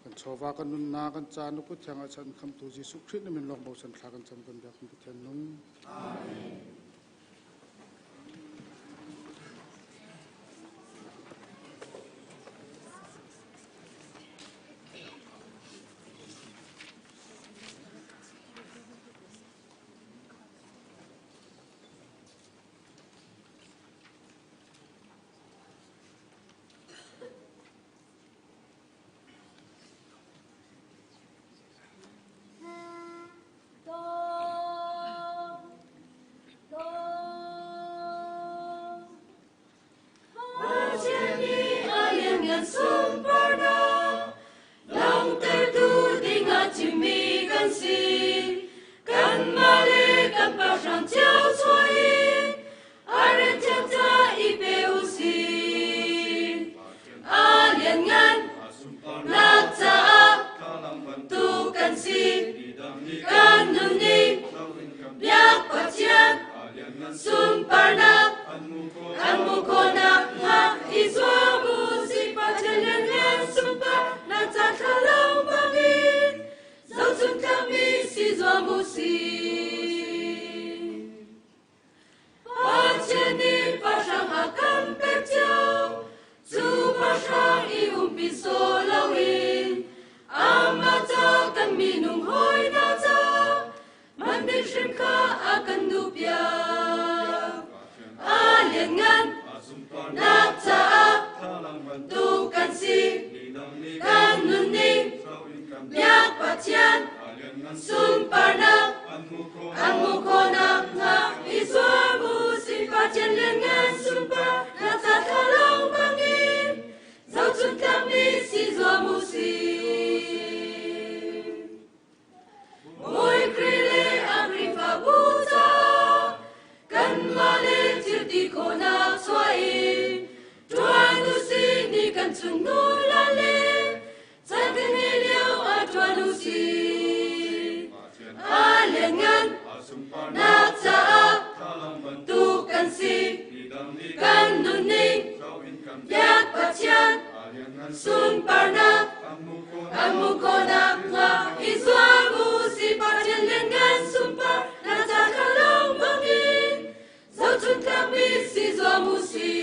Kan chawva, kan nunnak, kan caan na kut thiang ah chan khamtu Jesuh Khrih na min lawng bochan thla kan cam kan biak kan Pathian nung. Amen. Sunparnak an mu khawhnak hnga i zuam u si Pathian lianngan sunparnak ca thlalang bangin zohchun tlakmi si zuam u sih. Pathian nih pahrang a kan pek cio, cu pahrang i umpi sawh loin amah ca kan minung hawi hna ca Man bik hrim kha a kan duhpiak. A lianngan nak caah tu kan si. Kan nunning biak Pathian sunparnak an hmuh khawhnak hnga i zuam u sih Pathian lianngan sunparnak ca thlalang bangin zohchun tlakmi si zuam u sih. Bawi Khrih le a Khrihfabu caah kanmah le thilti khawhnak chuah in ṭuan usih ni kan chungnu la le caan kan ngeih lio ah ṭuan usih. A lianngan nak caah tu kan si kan nunning biak Pathian sunparnak Kan hmuh khawhnak hnga i zuam u sih Pathian lianngan sunparnak ca kha lawng bangin zohchun tlakmi si zuam u sih.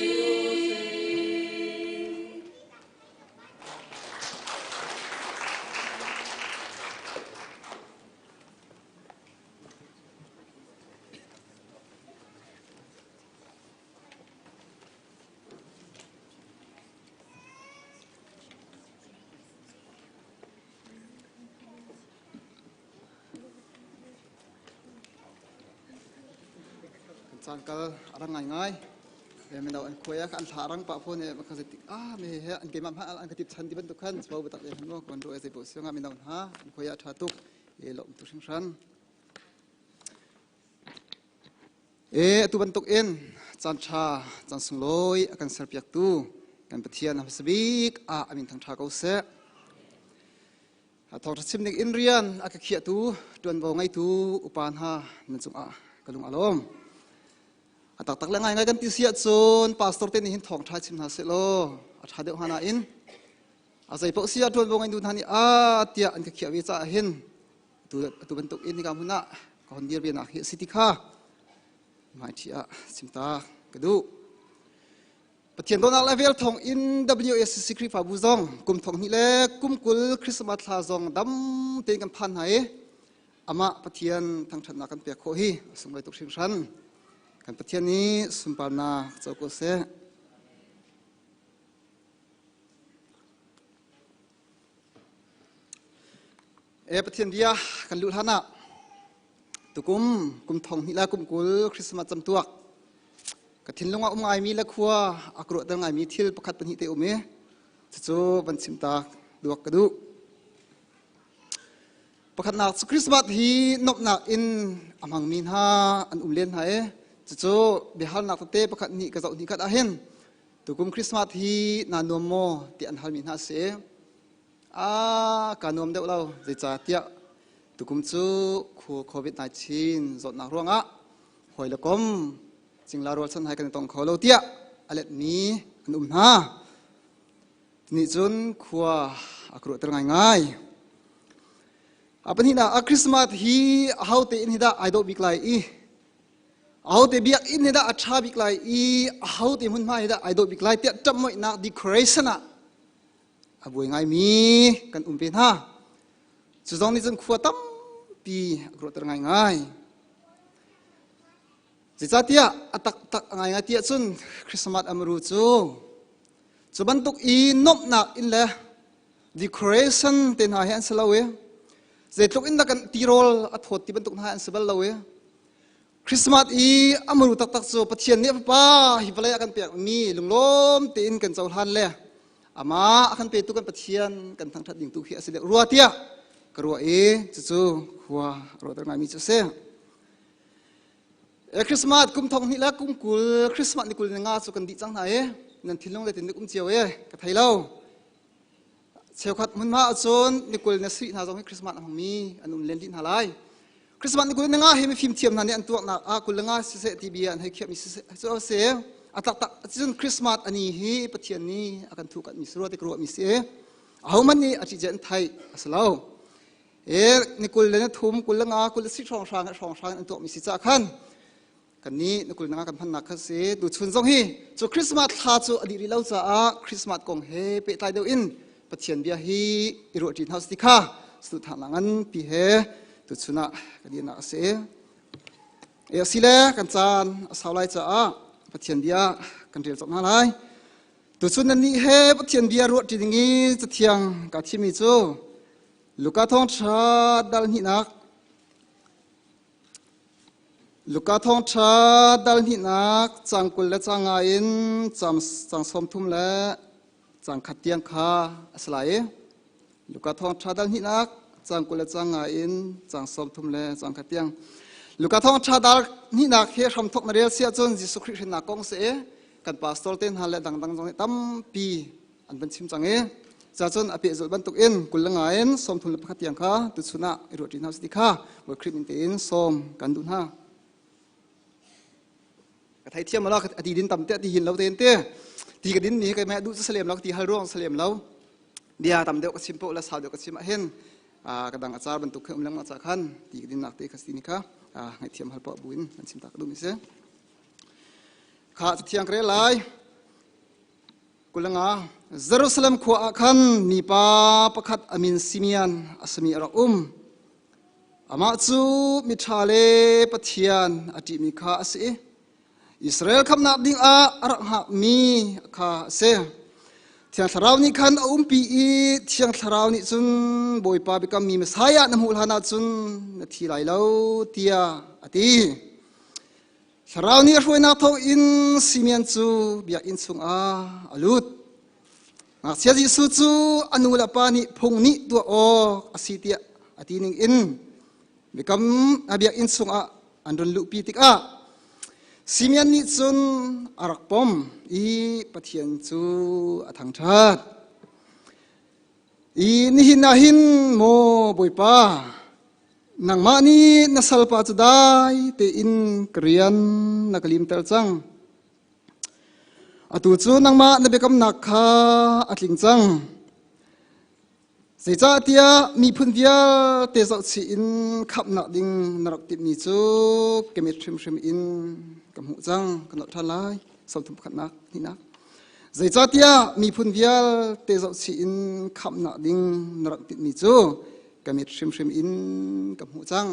Caan kal a rang ngaingai. Mino an khuai ah an thla rang pah phone e ka zai ah me he an keimah hma an ka tip chan ti bantuk khan chbo batak le han mo kon ro e zai bo sianga mino hna an khuai ah tha tuk e lom tu hring hran. E atu bantuk in caan ṭha caan sunglawi a kan serpiaktu kan Pathian a hmasa bik ah a min thangṭha ko seh. Thawngṭha chim ning in rian a ka khiahtu ṭuanvo ngeitu upa hna nan cungah ka lung a lawm. A taktak le ngaingai kan ti si ahcun pastor te nih hin thawngṭha chim hna seh law a ṭha deuh hnga nain a zei paoh si ah ṭuanvo ngeitu hna nih a tiah an ka khiah ve caah hin atu bantuk in hika hmun ah ka hon dir venak hi a si ti kha hmaiṭhi ah chimta ka duh. Pathian dawtnak le vel thawng in WACC Khrihfabu zong kum thong hnih le kum 20 Christmas thla zong dam tein kan phan hna i amah Pathian thangṭhatnak kan pek khawh hi a sunglawi tuk hringhran. Kan Pathian nih sunparnak co ko seh. E Pathian bia kan luh hlan ah tukum kum thong hnih le kum 20 Christmas camtuak ka thinlung ah um ngaimi le khua a ka ruahter ngaimi thil pakhat pahnih te um i cucu van chim ta duak ka duh. Pakhatnak cu Christmas hi nuamhnak in a hmangmi hna an um len hna i cucu biahalnak tete pakhat hnih ka zoh hnih khat ahhin tukum Christmas hi naa nuam maw ti an halmi hna a si. Ah, kaa nuam deuh lo. Zeicahtiah tukum cu COVID-19 zawtnak ruangah hawi le kom cingla rualchan hai kan i tong kho lo tiah a letmi an um hna. Nih cun khua a ka ruahter ngaingai. A pahnihnak ah Christmas hi aho te inn hi dah ai dawh bik lai i aho te biakinn hi dah a ṭha bik lai i aho te hmunhma hi dah ai dawh bik lai tiah ṭamhmoihnak decoration ah a buai ngaimi kan um ve hna. Cu zong nih cun khua tampi a ka ruahter ngaingai. Zeicahtiah a taktak a ngaingai tiah cun Christmas amaru cu cu bantuk i nuamhnak in le decoration te hna hi an si lo i zeitluk in dah kan tirawl a thawt ti bantuk hna an si bal lo i Christmas i amaru taktak cu Pathian nih a fapa hi vawlei a kan pekmi lunglawm tein kan cohlan le amah a kan petu kan Pathian kan thangṭhat ding tu khi a si deuh rua tiah ka ruah i cucu khua a ruahter ngaimi cu a si. Christmas kum thong hnih le kum 20 Christmas ni 25 cu kan dih cang hna i nan thinlung le tin um cio e ka thei lo. Cheukhat hmunhma ahcun ni 20 na sui hna zong hi Christmas a hmangmi an um len dih hna lai. Christmas ni 25 hi mifim thiam hna nih an tuaknak ah 25 siseh ti bia an hei khiahmi siseh cu a si. A taktak cun Christmas ani hi Pathian nih a kan thuh mi si rua ti ka ruahmi si. Ahohmanh nih a ṭih an theih a si lo. E ni 23 25 20 hrawng hrang hrawng hrang an tuahmi si ca khan kan nih ni 25 kan hmannak kha si tu chun zong hi cu Christmas thla cu a dih rih lo caah Christmas kong he pehtlai deuh in Pathian bia hi i ruah ṭi hna ti kha su thah na ngan pi he tu chun ah ka dirnak a si. E asile kan caan a sau lai caah Pathian bia kan rel cawk hna lai. Tuchun nan nih he Pathian bia ruah ṭi ding i cathiang ka thimmi cu Luka thawngṭha dal hnihnak Luka thawngṭha dal hnihnak cang 20 le cang nga in cang 30 le cang khat tiang kha a si lai i Luka thawngṭha dal hnihnak cang 20 le cang nga in cang 30 le cang khat tiang Luka thawngṭha dal hnihnak hi hramthok na rel si ahcun Jesuh Khrih hrinnak kong si i kan pastor te hna le dangdang zong nih tampi an van chim cang i cacun a pehzulh bantuk in 21 in 31 tiang kha tuchun ah i ruah ṭi hna ti kha Bawi Khrih min tein sawm kan duh hna. Ka thei thiam la a ti din tam te ti hin lo te te ti ka din ni kai mai duh salem lo ti hal ruang salem lo bia tam deuh ka chim po la sau deuh ka chim ah hin ka dang acar bantuk khe um lengmang cha khan ti ka din nak te kha si ni kha ngai thiam hal po buin an chim ta ka duh mi si kha thiang kre lai 25 Jerusalem khua ah khan mipa pakhat a min Simeon a simi a rak um. Amah cu miṭha le Pathian a ṭihmi kha a si i Israel khamhnak dingah a rak hngakmi kha a si. Thiang Thlarau nih khan a umpi i Thiang Thlarau nih cun Bawipa biakammi Messiah na hmuh hlanah cun na thi lai lo tiah a ti. Thlarau nih a hruainak thawngin Simeon cu biakinn chungah a lut. Ngakchia Jesuh cu a nu le a pa nih phung nih tuah awk a si tiah a ti ning in biakam a biakinn chungah an run luhpi tikah Simeon nih cun a rak pom i Pathian cu a thangṭhat. I nihin ah hin maw Bawipa Nangmah nih na salpa cu dai tein ka rian na ka limter cang. Atu cu nangmah na biakamnak kha a tling cang. Zeicahtiah miphun vialte zohchih in khamhnak ding na rak timhmi cu ka mit hrimhrim in ka hmuh cang. Ka nolh ṭhan lai. 31nak hnihnak. Zeicahtiah miphun vialte zohchih in khamhnak ding na rak timhmi cu ka mit hrimhrim in ka hmuh cang.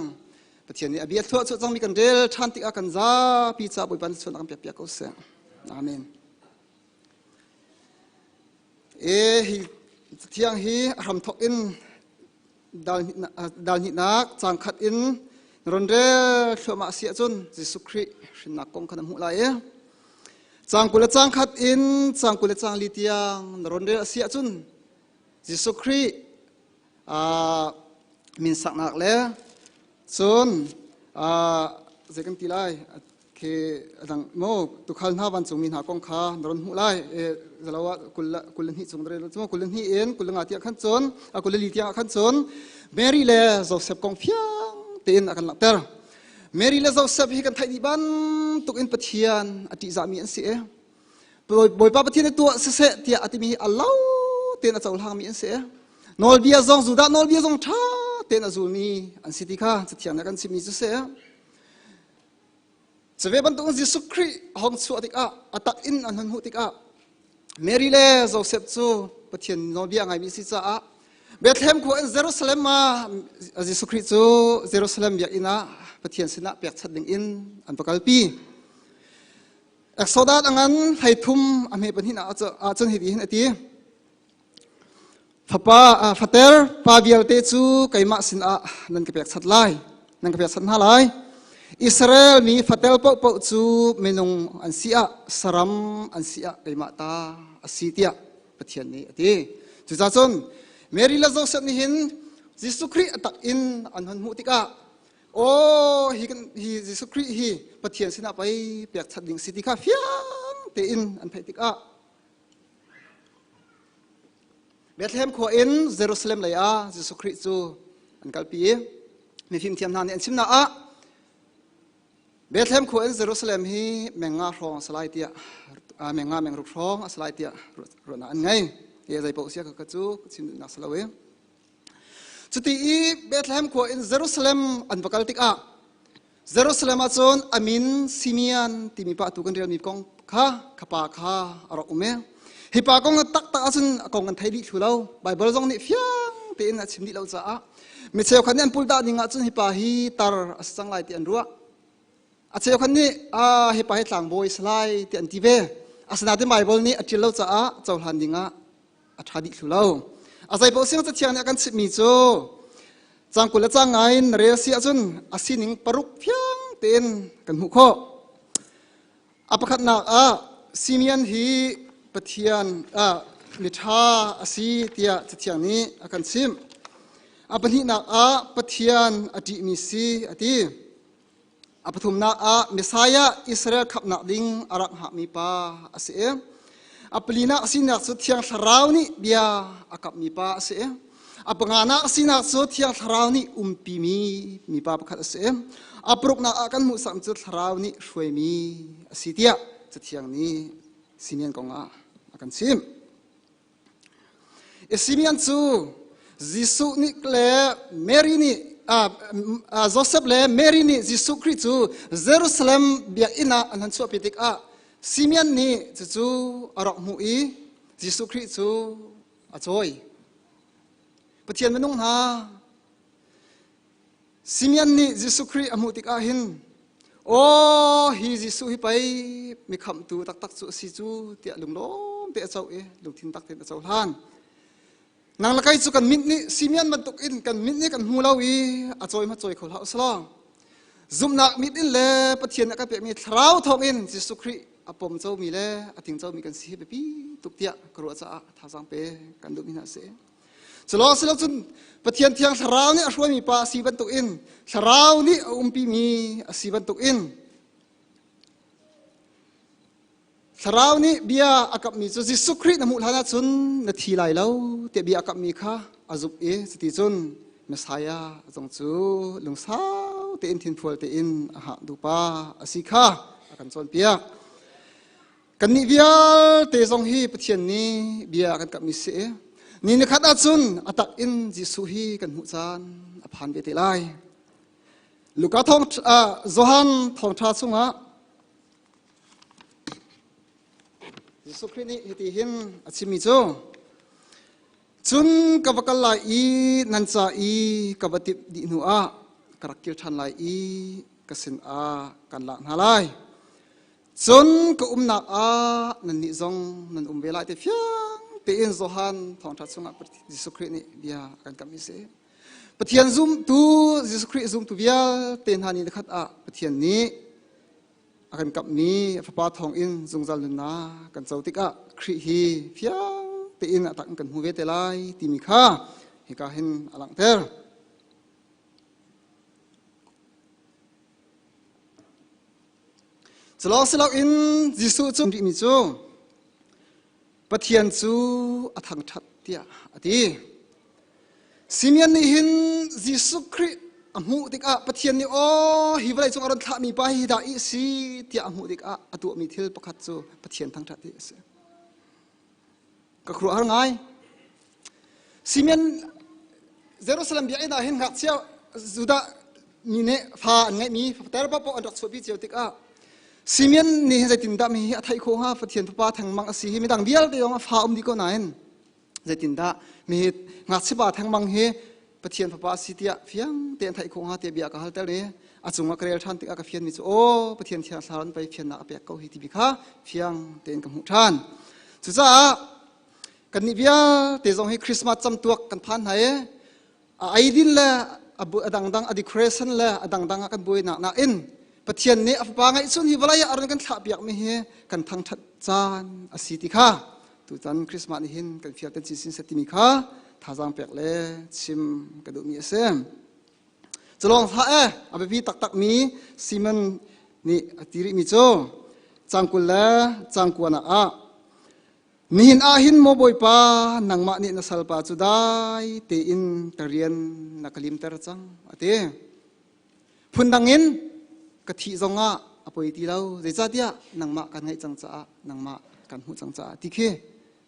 Pathian nih a bia thluah chuah cangmi kan rel ṭhan tikah kan zapi ca Bawipa nih sualnak kan piak piak ko seh. Amen. E hi cathiang hi a hramthok in dal hnihnak cang khat in ron rel thluahmah si ahcun Jesuh Khrih hrinnak kong kha na hmuh lai i cang 20 le cang khat in cang 24 tiang na ron rel a si ahcun Jesuh Khrih. Min saknak le cun zei kan ti lai khi adang mo tukhal hna vancungmi hna kong kha na ron hmuh lai zalo ah 22 cung rel cu 22 in 25 tiang khan cun 24 tiang khan cun Mary le Joseph kong fiang tein a kan langhter. Mary le Joseph hi kan theih dih bantuk in Pathian a ṭihzahmi an si i Bawipa Pathian i tuah siseh tiah a timi hi a lo tein a cohlangmi an si. Nawlbia zong Judah nawlbia zong ṭha tein a zulmi an si ti kha Cathiang nih a kan chimmi cu si. Cuve bantukin Jesuh Khrih a hong chuah tikah a tak in an hun hmuh tikah Mary le Joseph cu Pathian nawlbia ngaimi si caah Bethlehem khua in Jerusalem ah Jesuh Khrih cu Jerusalem biakinn ah Pathian sinah pekchanh ding in an va kalpi. Exodus a ngan 13 a hme pahnih ah cun hiti hin a ti. Fapa fater pa vialte cu keimah sinah nan ka pekchanh lai nan ka pekchanh hna lai. Israel mi fatel paohpaoh cu minung an si ah saram an si ah keimah ta a si tiah Pathian nih a ti. Cucaah cun Mary le Joseph nih hin Jesuh Khrih a tak in an hun hmuh tikah Aw hi kan hi Jesuh Khrih hi Pathian sinah pei pekchanh ding si ti kha fiang tein an theih tikah Bethlehem khua in Jerusalem lei ah Jesuh Khrih cu an kalpi i mifim thiam hna nih an chimnak ah Bethlehem khua in Jerusalem hi menga hrawng a si lai tiah menga mengruk hrawng a si lai tiah ruahnak an ngei. Hi zei paoh sia ka cu chim duhnak si lo i Cuti i Bethlehem khua in Jerusalem an va kal tikah Jerusalem ah cun a min Simeon timi pa tu kan relmi kong kha kha pa kha a rak um i hi pa kong taktak ahcun a kong kan thei dih thlu lo. Baibal zong nih fiang tein a chim dih lo caah mi cheukhat nih an puldah ning ahcun hi pa hi tar a si cang lai ti an ruah. A cheukhat nih hi pa hi tlangbawi a si lai ti an ti ve. Asinain Baibal nih a ṭial lo caah cohlan dingah a ṭha dih thlu lo. A zei paoh siang cathiang nih a kan chimhmi cu cang 20 le cang ngai in na rel si ahcun a sining paruk fiang tein kan hmuh khawh. A pakhatnak ah Simeon hi Pathian ah miṭha a si tiah cathiang nih a kan chimh. A pahnihnak ah Pathian a ṭihmi si a ti. A pathumnak ah Messiah Israel khamhnak ding a rak hngakmi pa a si i a palinak sinak cu Thiang Thlarau nih bia a kamhmi pa a si i a panganak sinak cu Thiang Thlarau nih umpimi mipa pakhat a si i a paruknak ah kan hmuhsak cu Thlarau nih hruaimi a si tiah Cathiang nih Simeon kong ah a kan chimh. Simeon cu Jesuh nih le Mary nih Joseph le Mary nih Jesuh Khrih cu Jerusalem biakinn ah an han chuahpi tikah Simeon nih cucu a rak hmuh i Jesuh Khrih cu a cawi. Pathian minung hna Simeon nih Jesuh Khrih a hmuh tikah hin aw hi Jesuh hi pei mi khamhtu taktak cu a si cu tiah lunglawm te a co i lungthin tak tein a cohlan. Nang le kei cu kan mit nih Simeon bantuk in kan mit nih kan hmu lo i a cawi ma cawi kho hlah usalaw. Zumhnak mit in le Pathian nih a kan pekmi thlarau thawng in Jesuh Khrih a pom comi le a ting comi kan si hi biapi tuk tiah ka ruah caah thazaang pe kan duhmi hna a si. Culawng si lo cun Pathian thiang thlarau nih a hruaimi pa a si bantukin thlarau nih a umpimi a si bantukin thlarau nih bia a kamhmi cu Jesuh Khrih na hmuh hlan ahcun na thi lai lo tiah bia a kamhmi kha a zumh i cuti cun Messiah zong cu lungsau tein thinfual tein a hngah dupa a si kha a kan cawnpiak. Kannih vialte zong hi Pathian nih bia a kan kamhmi si i ni nikhat ahcun a tak in Jesuh hi kan hmuh caan a phan ve te lai. Luka thawng Johan thawngṭha chungah Jesuh Khrih nih hiti hin a chimmi cu cun ka va kal lai i nan ca i ka va timh dih hnu ah ka rak kir ṭhan lai i ka sinah kan lak hna lai. Cun ka umnak ah nannih zong nan um ve lai ti fiang tein Johan thawngṭha chungah Jesuh Khrih nih bia a kan kamh i si. Pathian zumtu Jesuh Khrih zumtu vialte hna nih khat ah Pathian nih a kan kamhmi a Fapa thawngin zungzal nunnak kan co tikah Khrih hi fiang tein a tak in kan hmu ve te lai timi kha hika hin a langhter. Culawng si loin Jesuh cu rihmi cu Pathian cu a thangṭhat tiah a ti. Simeon nih hin Jesuh Khrih a hmuh tikah Pathian nih aw hi vawlei cung a ron thlahmi pa hi dah i si tiah a hmuh tikah a tuahmi thil pakhat cu Pathian thangṭhat hi a si. Ka khuaruahhar ngai. Simeon Jerusalem biakinn ah hin ngakchia Judah mi nih fa an ngeihmi fater paoh an rak chuahpi cio tikah Simeon nih hin zeitindah mi hi a theih khawh hnga Pathian fapa thengmang a si hi midang vialte zong a fa um dih ko nain zeitindah mi hi ngakchia pa thengmang hi Pathian fapa a si tiah fiang tein theih khawh hnga tiah bia ka hal ter i a cungah ka rel ṭhan tikah ka fianmi cu aw Pathian thiang thlarau in pei fiannak a pek ko hi timi kha fiang tein ka hmuh ṭhan. Cucaah kannih vialte zong hi Christmas camtuak kan phan hna i a eidin le a dangdang a decoration le a dangdang ah kan buainak nakin Pathian nih a fapa ngeihchun hi vawlei ah a run kan thlahpiakmi hi kan thangṭhat caan a si ti kha tutan Christmas nih hin kan fial kan sin seh timi kha thazaang pek le chim ka duhmi a si. Culawng hlah e a biapi taktakmi Simon nih a ti rihmi cu cangkul le cangkuan ah Nihin ah hin maw Bawipa nangmah nih na salpa cu dai tein ka rian na ka limter cang a ti. Phundang in ka thih zongah a poi ti lo zeicahtiah nangmah kan ngaih cang caah nangmah kan hmuh cang caah ti khi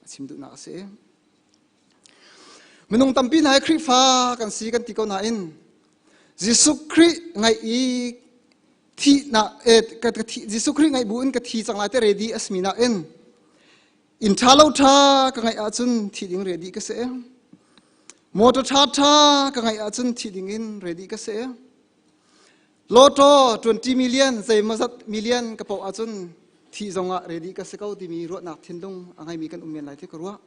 a chim duhnak a si. Minung tampi hna hi Khrihfa kan si kan ti ko nain Jesuh Khrih ngaih i thihnak ka thi Jesuh Khrih ngaih bu in ka thi cang lai te ready a simi nakin inn ṭha lo ṭha ka ngaih ahcun thi ding ready ka si. Motor ṭha ṭha ka ngaih ahcun thi ding in ready ka si. Lotto 20 million zeimawzat million ka poh ahcun thi zongah ready ka si ko timi ruahnak thinlung a ngeimi kan um men lai ti ka ruah.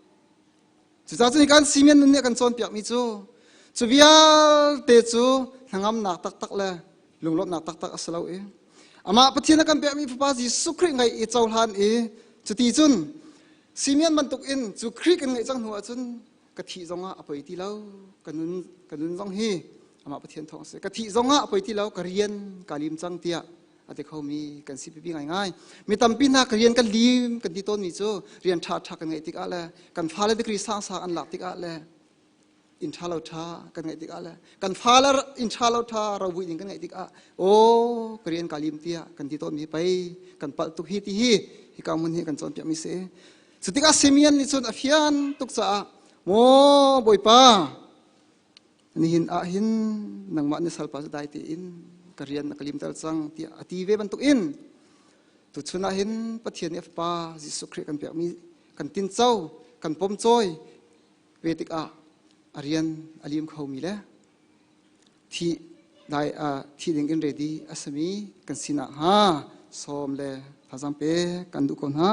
Cucaah cun kan Simeon nun nih a kan cawnpiakmi cu cu vialte cu hnangamnak taktak le lunglawmhnak taktak a si lo i amah Pathian a kan pekmi Fapa Jesuh Khrih ngeih i cohlan i cuti cun Simeon bantuk in cu Khrih kan ngeih cang hnu ahcun ka thih zongah a poi ti lo ka nun ka nun zong hi amah Pathian thawng a si ka thih zongah a poi ti lo ka rian ka lim cang tiah a ti khomi kan si pipi ngaingai. Mi tampi hna ka rian kan lim kan ti tawnmi cu rian ṭha ṭha kan ngeih tikah le kan fale degree sang an lak tikah le inn ṭha lo ṭha kan ngeih tikah le kan fale inn ṭha lo ṭha rovuih ding kan ngeih tikah aw ka rian ka lim tiah kan ti tawnmi pei kan palh tuk hi ti hi hika hmun hi kan cawnpiakmi si. Cu tikah Simeon nih cun a fian tuk caah maw Bawipa nihin ah hin nangmah na salpa cu dai tein ka rian na ka limter cang tiah a ti ve bantuk in tuchun ah hin Pathian nih a fapa Jesuh Khrih kan pekmi kan tinco kan pomcawi ve tikah a rian a lim khomi le thi dai thi ding in ready a simi kan sinak hnga sawm le thazaang pe kan duh ko hna.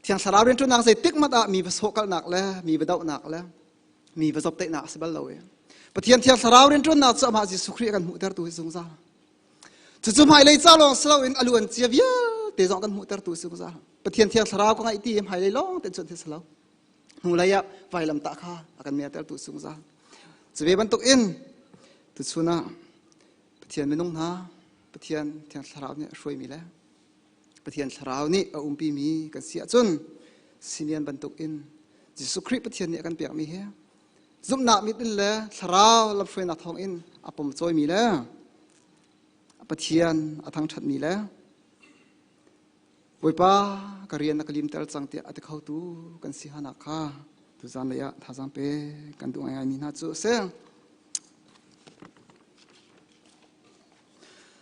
Thiang Thlarau rianṭuannak zeitik hmanh ah mi va sawhkalhnak le mi va dohnak le mi va zopteihnak a si bal lo i Pathian Thiang Thlarau rianṭuannak cu amah Jesuh Khrih a kan hmuhtertu hi zungzal. Cucu hmailei ca lawng si loin a luan cia vialte zong kan hmuhtertu si zungzal. Pathian Thiang Thlarau ka ngaih ti i hmailei lawng tein cuan thil si lo. Hnulei ah vailamtah kha a kan mertertu zungzal. Cu ve bantuk in tuchun ah Pathian minung hna Pathian Thiang Thlarau nih a hruaimi le Pathian Thlarau nih a umpimi kan si ahcun Simeon bantukin Jesuh Khrih Pathian nih a kan pekmi hi zumhnak mit in le Thlarau lamhruainak thawngin a pomcawimi le Pathian a thangṭhatmi le Bawipa ka rian na ka limter cang tiah a ti khotu kan si hanak kha tuzan lei ah thazaang pe kan duh ngaingaimi hna cu a si.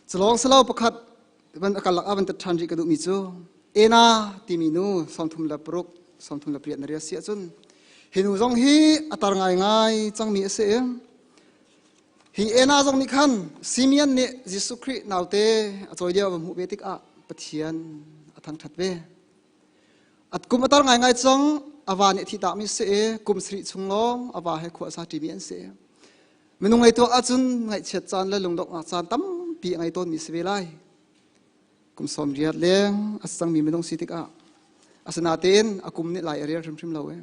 Culawng silo pakhat van a karlak ah van tat ṭhan rih ka duhmi cu Ena timi nu 36 38 na rial si ahcun hi nu zong hi a tar ngaingai cangmi a si i hi Ena zong nih khan Simeon nih Jesuh Khrih naute a cawi lio a va hmuh ve tikah Pathian a thangṭhat ve. At kum a tar ngaingai cang a va nih a thihtakmi si i kum sarih chung lawng a va he khua a sa ṭimi an si. Minung ngei tuak ahcun ngaihchiat caan le lungdonghnak caan tampi a ngei tawnmi si ve lai. Kum 80 leng a cangmi minung si tikah asinain a kum nih lai a rel hrimhrim lo i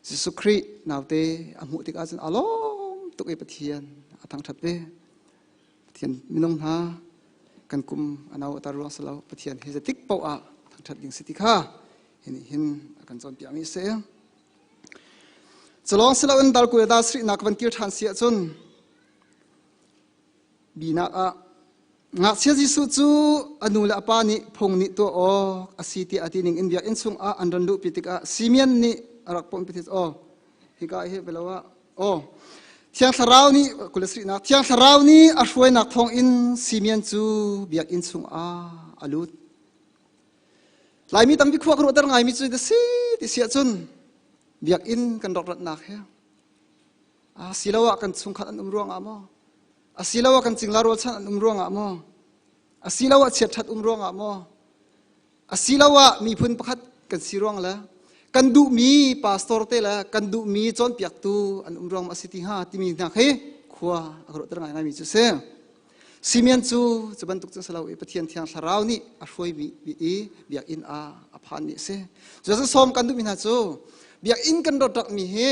Jesuh Khrih naute a hmuh tikah cun a lawm tuk i Pathian a thangṭhat ve. Pathian minung hna kan kum a no a tar ruang si lo Pathian hi zeitik paoh ah thangṭhat ding si ti kha hi nih hin a kan cawnpiakmi a si. Culawng si loin dal 20 le dal sarihnak van kir ṭhan si ahcun binak ah ngakchia Jesuh cu a nu le a pa nih phung nih tuah awk a si tiah a ti ning in biakinn chungah an ran luhpi tikah Simeon nih a rak pawmpi ti aw hika hi belo ah aw Thiang Thlarau nih 27nak Thiang Thlarau nih a hruainak thawngin Simeon cu biakinn chungah a lut. Laimi tampi khua ka ruahter ngaimi cu da si ti si ahcun biakinn kan rak ratnak he asiloah kan chungkhat an um ruangah maw asiloah kan cingla rualchan an um ruangah maw asiloah chiatṭhat um ruangah maw asiloah miphun pakhat kan si ruang le kan duhmi pastor te le kan duhmi cawnpiaktu an um ruang a si ti hnga timi hna khi khua a ka ruahter ngaingaimi cu si. Simeon cu cu bantuk cu si lo i Pathian Thiang Thlarau nih a hruaimi i biakinn ah a phanmi a si. Cucaah sawm kan duhmi hna cu biakinn kan rawtrakmi hi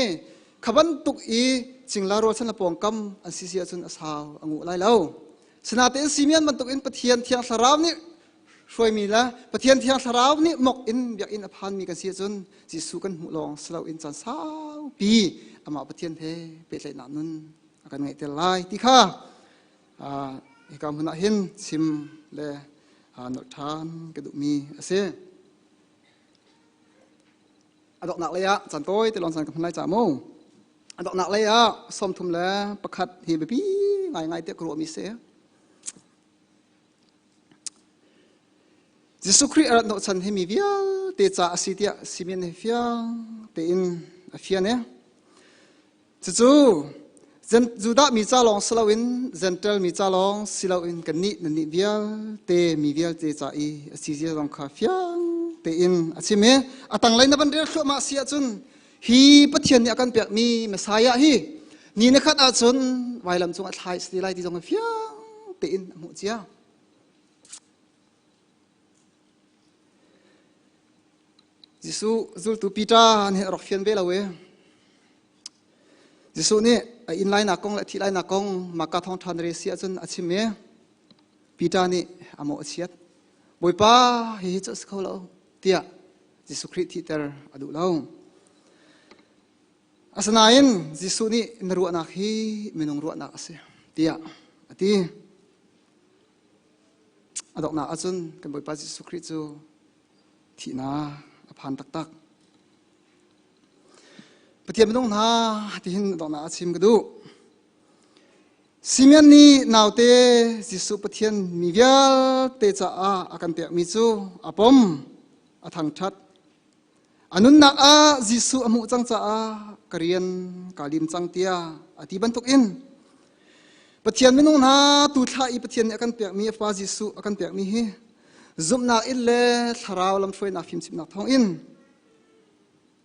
kha bantuk i cingla rualchan le pawngkam an si si ahcun a sau a nguh lai lo. Sinain Simeon bantuk in Pathian Thiang Thlarau nih hruaimi le Pathian Thiang Thlarau nih mok in biakinn a phanmi kan si ahcun Jesuh kan hmuh lawng si loin caan saupi amah Pathian he pehtlaihnak nun a kan ngeihter lai ti kha hika hmun ah hin chim le nolh ṭhan ka duhmi a si. A donghnak lei ah caan tawi te lawng caan ka hman lai ca mu. A donghnak lei ah 31 hi biapi ngaingai tiah ka ruahmi si. Jesuh Khrih a rat hnawhchan hi mi vialte ca a si tiah Simeon he fiang tein a fian i cucu Judah mi ca lawng si loin Gentile mi ca lawng si loin kannih nannih vialte mi vialte ca i a si zia zong kha fiang tein a chim i a tanglei na van rel thluahmah si ahcun hi Pathian nih a kan pekmi Messiah hi ni na khat ahcun vailam cung a thlai si lai ti zong fiang tein a hmuh cia. Jesuh zultu Peter nih a rak fian ve lo i Jesuh nih a inn lainak kong le a thih lainak kong Marka thawngṭha na rel si ahcun a chim i Peter nih a mawh a chiat. Bawipa hihi cu a si kho lo tiah Jesuh Khrih thihter a duh lo. Asinain Jesuh nih na ruahnak hi minung ruahnak a si tiah a ti. A donghnak ahcun kan Bawipa Jesuh Khrih cu thihnak a phan taktak. Pathian minung hna tihin donghnak a chim ka duh. Simeon nih naute Jesuh Pathian mi vialte caah a kan pekmi cu a pom, a thangṭhat. A nunnak ah Jesuh a hmuh cang caah ka rian kaa lim cang tiah a ti bantukin Pathian minung hna tu thlah i Pathian nih a kan pekmi a Fa Jesuh a kan pekmi hi zumhnak in le thlarau lamhruainak fimchimhnak thawngin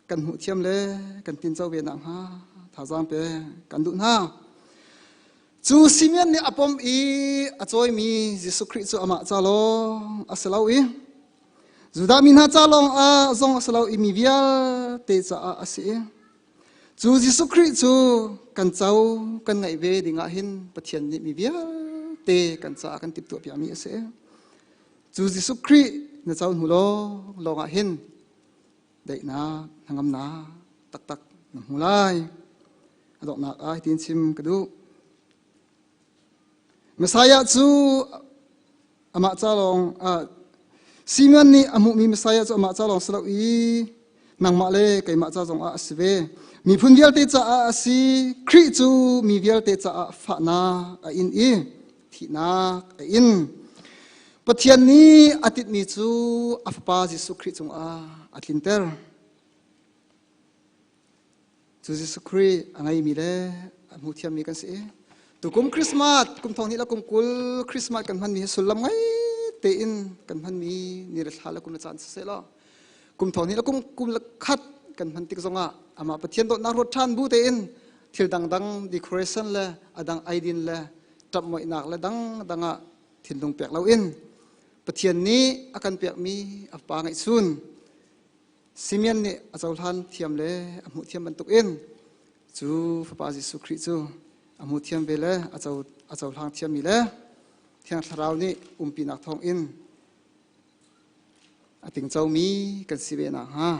kan hmuh thiam le kan tinco ve nakhnga thazaang pe kan duh hna. Cu Simeon nih a pom i a cawimi Jesuh Khrih cu amah ca lawng a si lo i Judah mi hna ca lawng ah zong a si lo i mi vialte caah a si i cu Jesuh Khrih cu kan co kan ngaih ve dingah hin Pathian nih mi vialte kan caah kan timhtuah piakmi a si. Cu Jesuh Khrih na co hnu lawng lawngah hin daihnak hnangamnak taktak na hmu lai. A donghnak ah hitin chim ka duh. Messiah cu amah ca lawng ah Simeon nih a hmuhmi Messiah cu amah ca lawng si lo i nangmah le keimah ca zong ah a si ve. Miphun vialte caah a si. Khrih cu mi vialte caah fahnak a in i thihnak a in. Pathian nih a tinhmi cu a Fapa Jesuh Khrih cungah a tlinter. Cu Jesuh Khrih a ngeimi le a hmu thiammi kan si i tukum Christmas kum thong hnih le kum 20 Christmas kan hmanmi hi sullam ngei tein kan hmanmi ni le thla le kum le caan siseh law kum thong hnih le kum kum le khat kan hman tik zongah amah Pathian dawtnak ruat ṭhan bu tein thil dangdang decoration le adang eidin le ṭapmoihnak le dangdang ah thinlung pek loin Pathian nih a kan pekmi a Fapa ngeihchun Simeon nih a cohlan thiam le a hmuh thiam bantukin cu Fapa Jesuh Khrih cu a hmu thiam ve le a cohlang thiammi le. Thiang Thlarau nih umpinak thawngin a tingcomi kan si ve nakhnga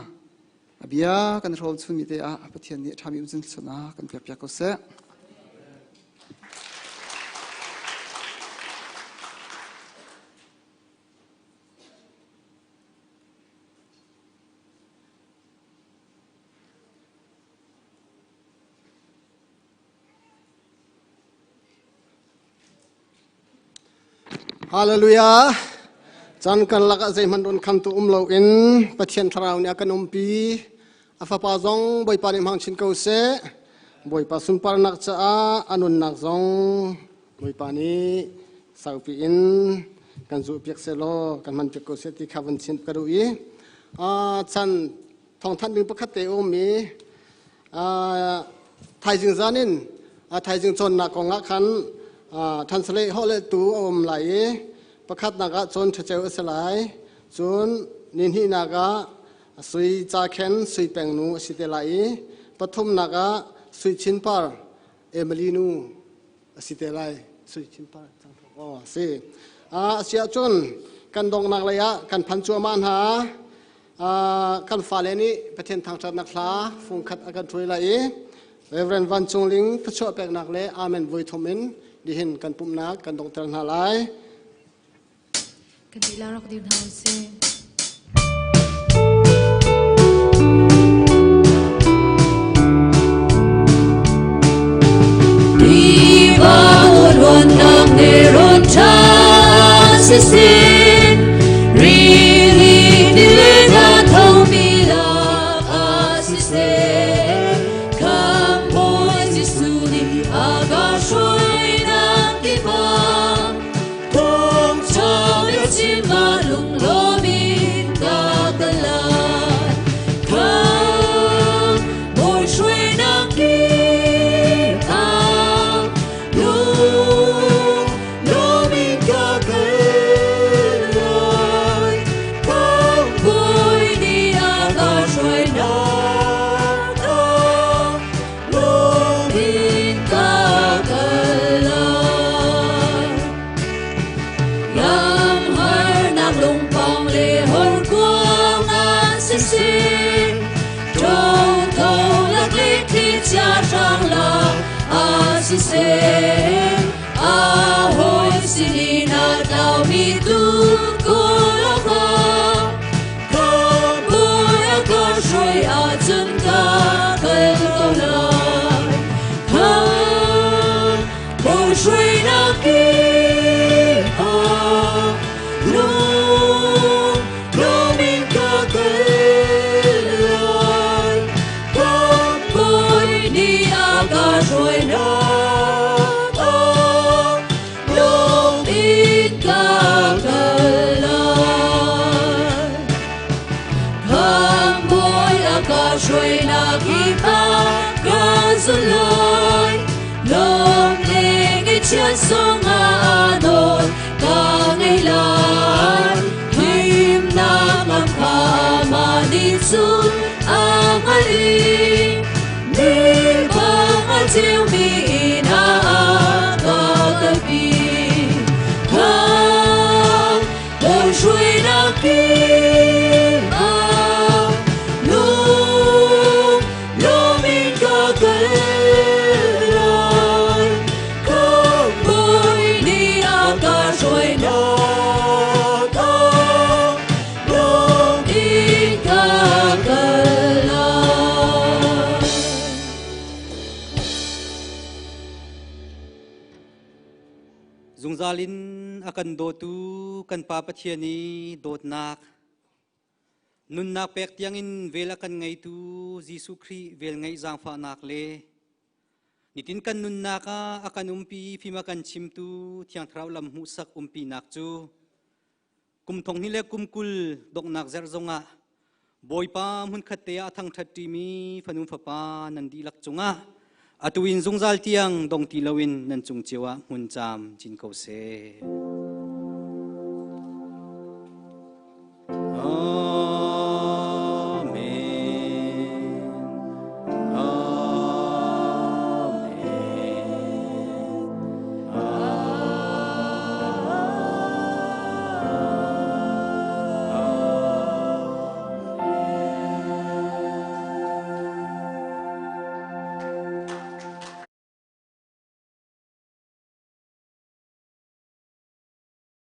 a bia kan hrawm chunmi te ah Pathian nih ṭhami um cun thluachuahnak kan pekpiak ko seh. Hallelujah. Chan kan lakah zeihmanh run khamtu um loin Pathian thlarau nih a kan umpi. A fapa zong Bawipa nih hmang chin ko seh. Bawipa sunparnak caah a nunnak zong Bawipa nih saupi in kan zuhpiak sehlaw kan hmanpiak ko seh ti kha van chim ka duh i chan thawngthanh ding pakhat te um i thaizing zan in thaizing cawnnak kong ah khan translate holh tu a um lai i pakhatnak ah cawn ṭhaceu a si lai cun nihnihnak ah sui ca khen sui peng nu a si te lai i pathumnak ah sui chin par Emily nu a si te lai sui chin par oh si a si ahcun kan donghnak lei ah kan phan cuahmah hna kan fale nih Pathian thangṭhatnak hla fungkhat a kan ṭhuai lai i Reverend Van Cung Ling thluachuah peknak le Amen voi thum in nihin kan pumhnak kan donghter hna lai. Kan dihlak rak dir hna usih. Zungzal in a kan dawtu kan Pa Pathian i dawtnak nunnak pek tiangin vel a kan ngeitu Jesuh Khrih velngeih zaangfahnak le nitin kan nunnak ah a kan umpi fim a kan chimtu Thiang Thlarau lam hmuhsak umpinak cu kum thong hnih le kum 20 donghnak zerh zongah Bawipa hmunkhat te ah a thangṭhat ṭimi fanu fapa nan dihlak cungah atu in zungzal tiang dong ti loin nan cung cio ah hmun caam cin ko seh.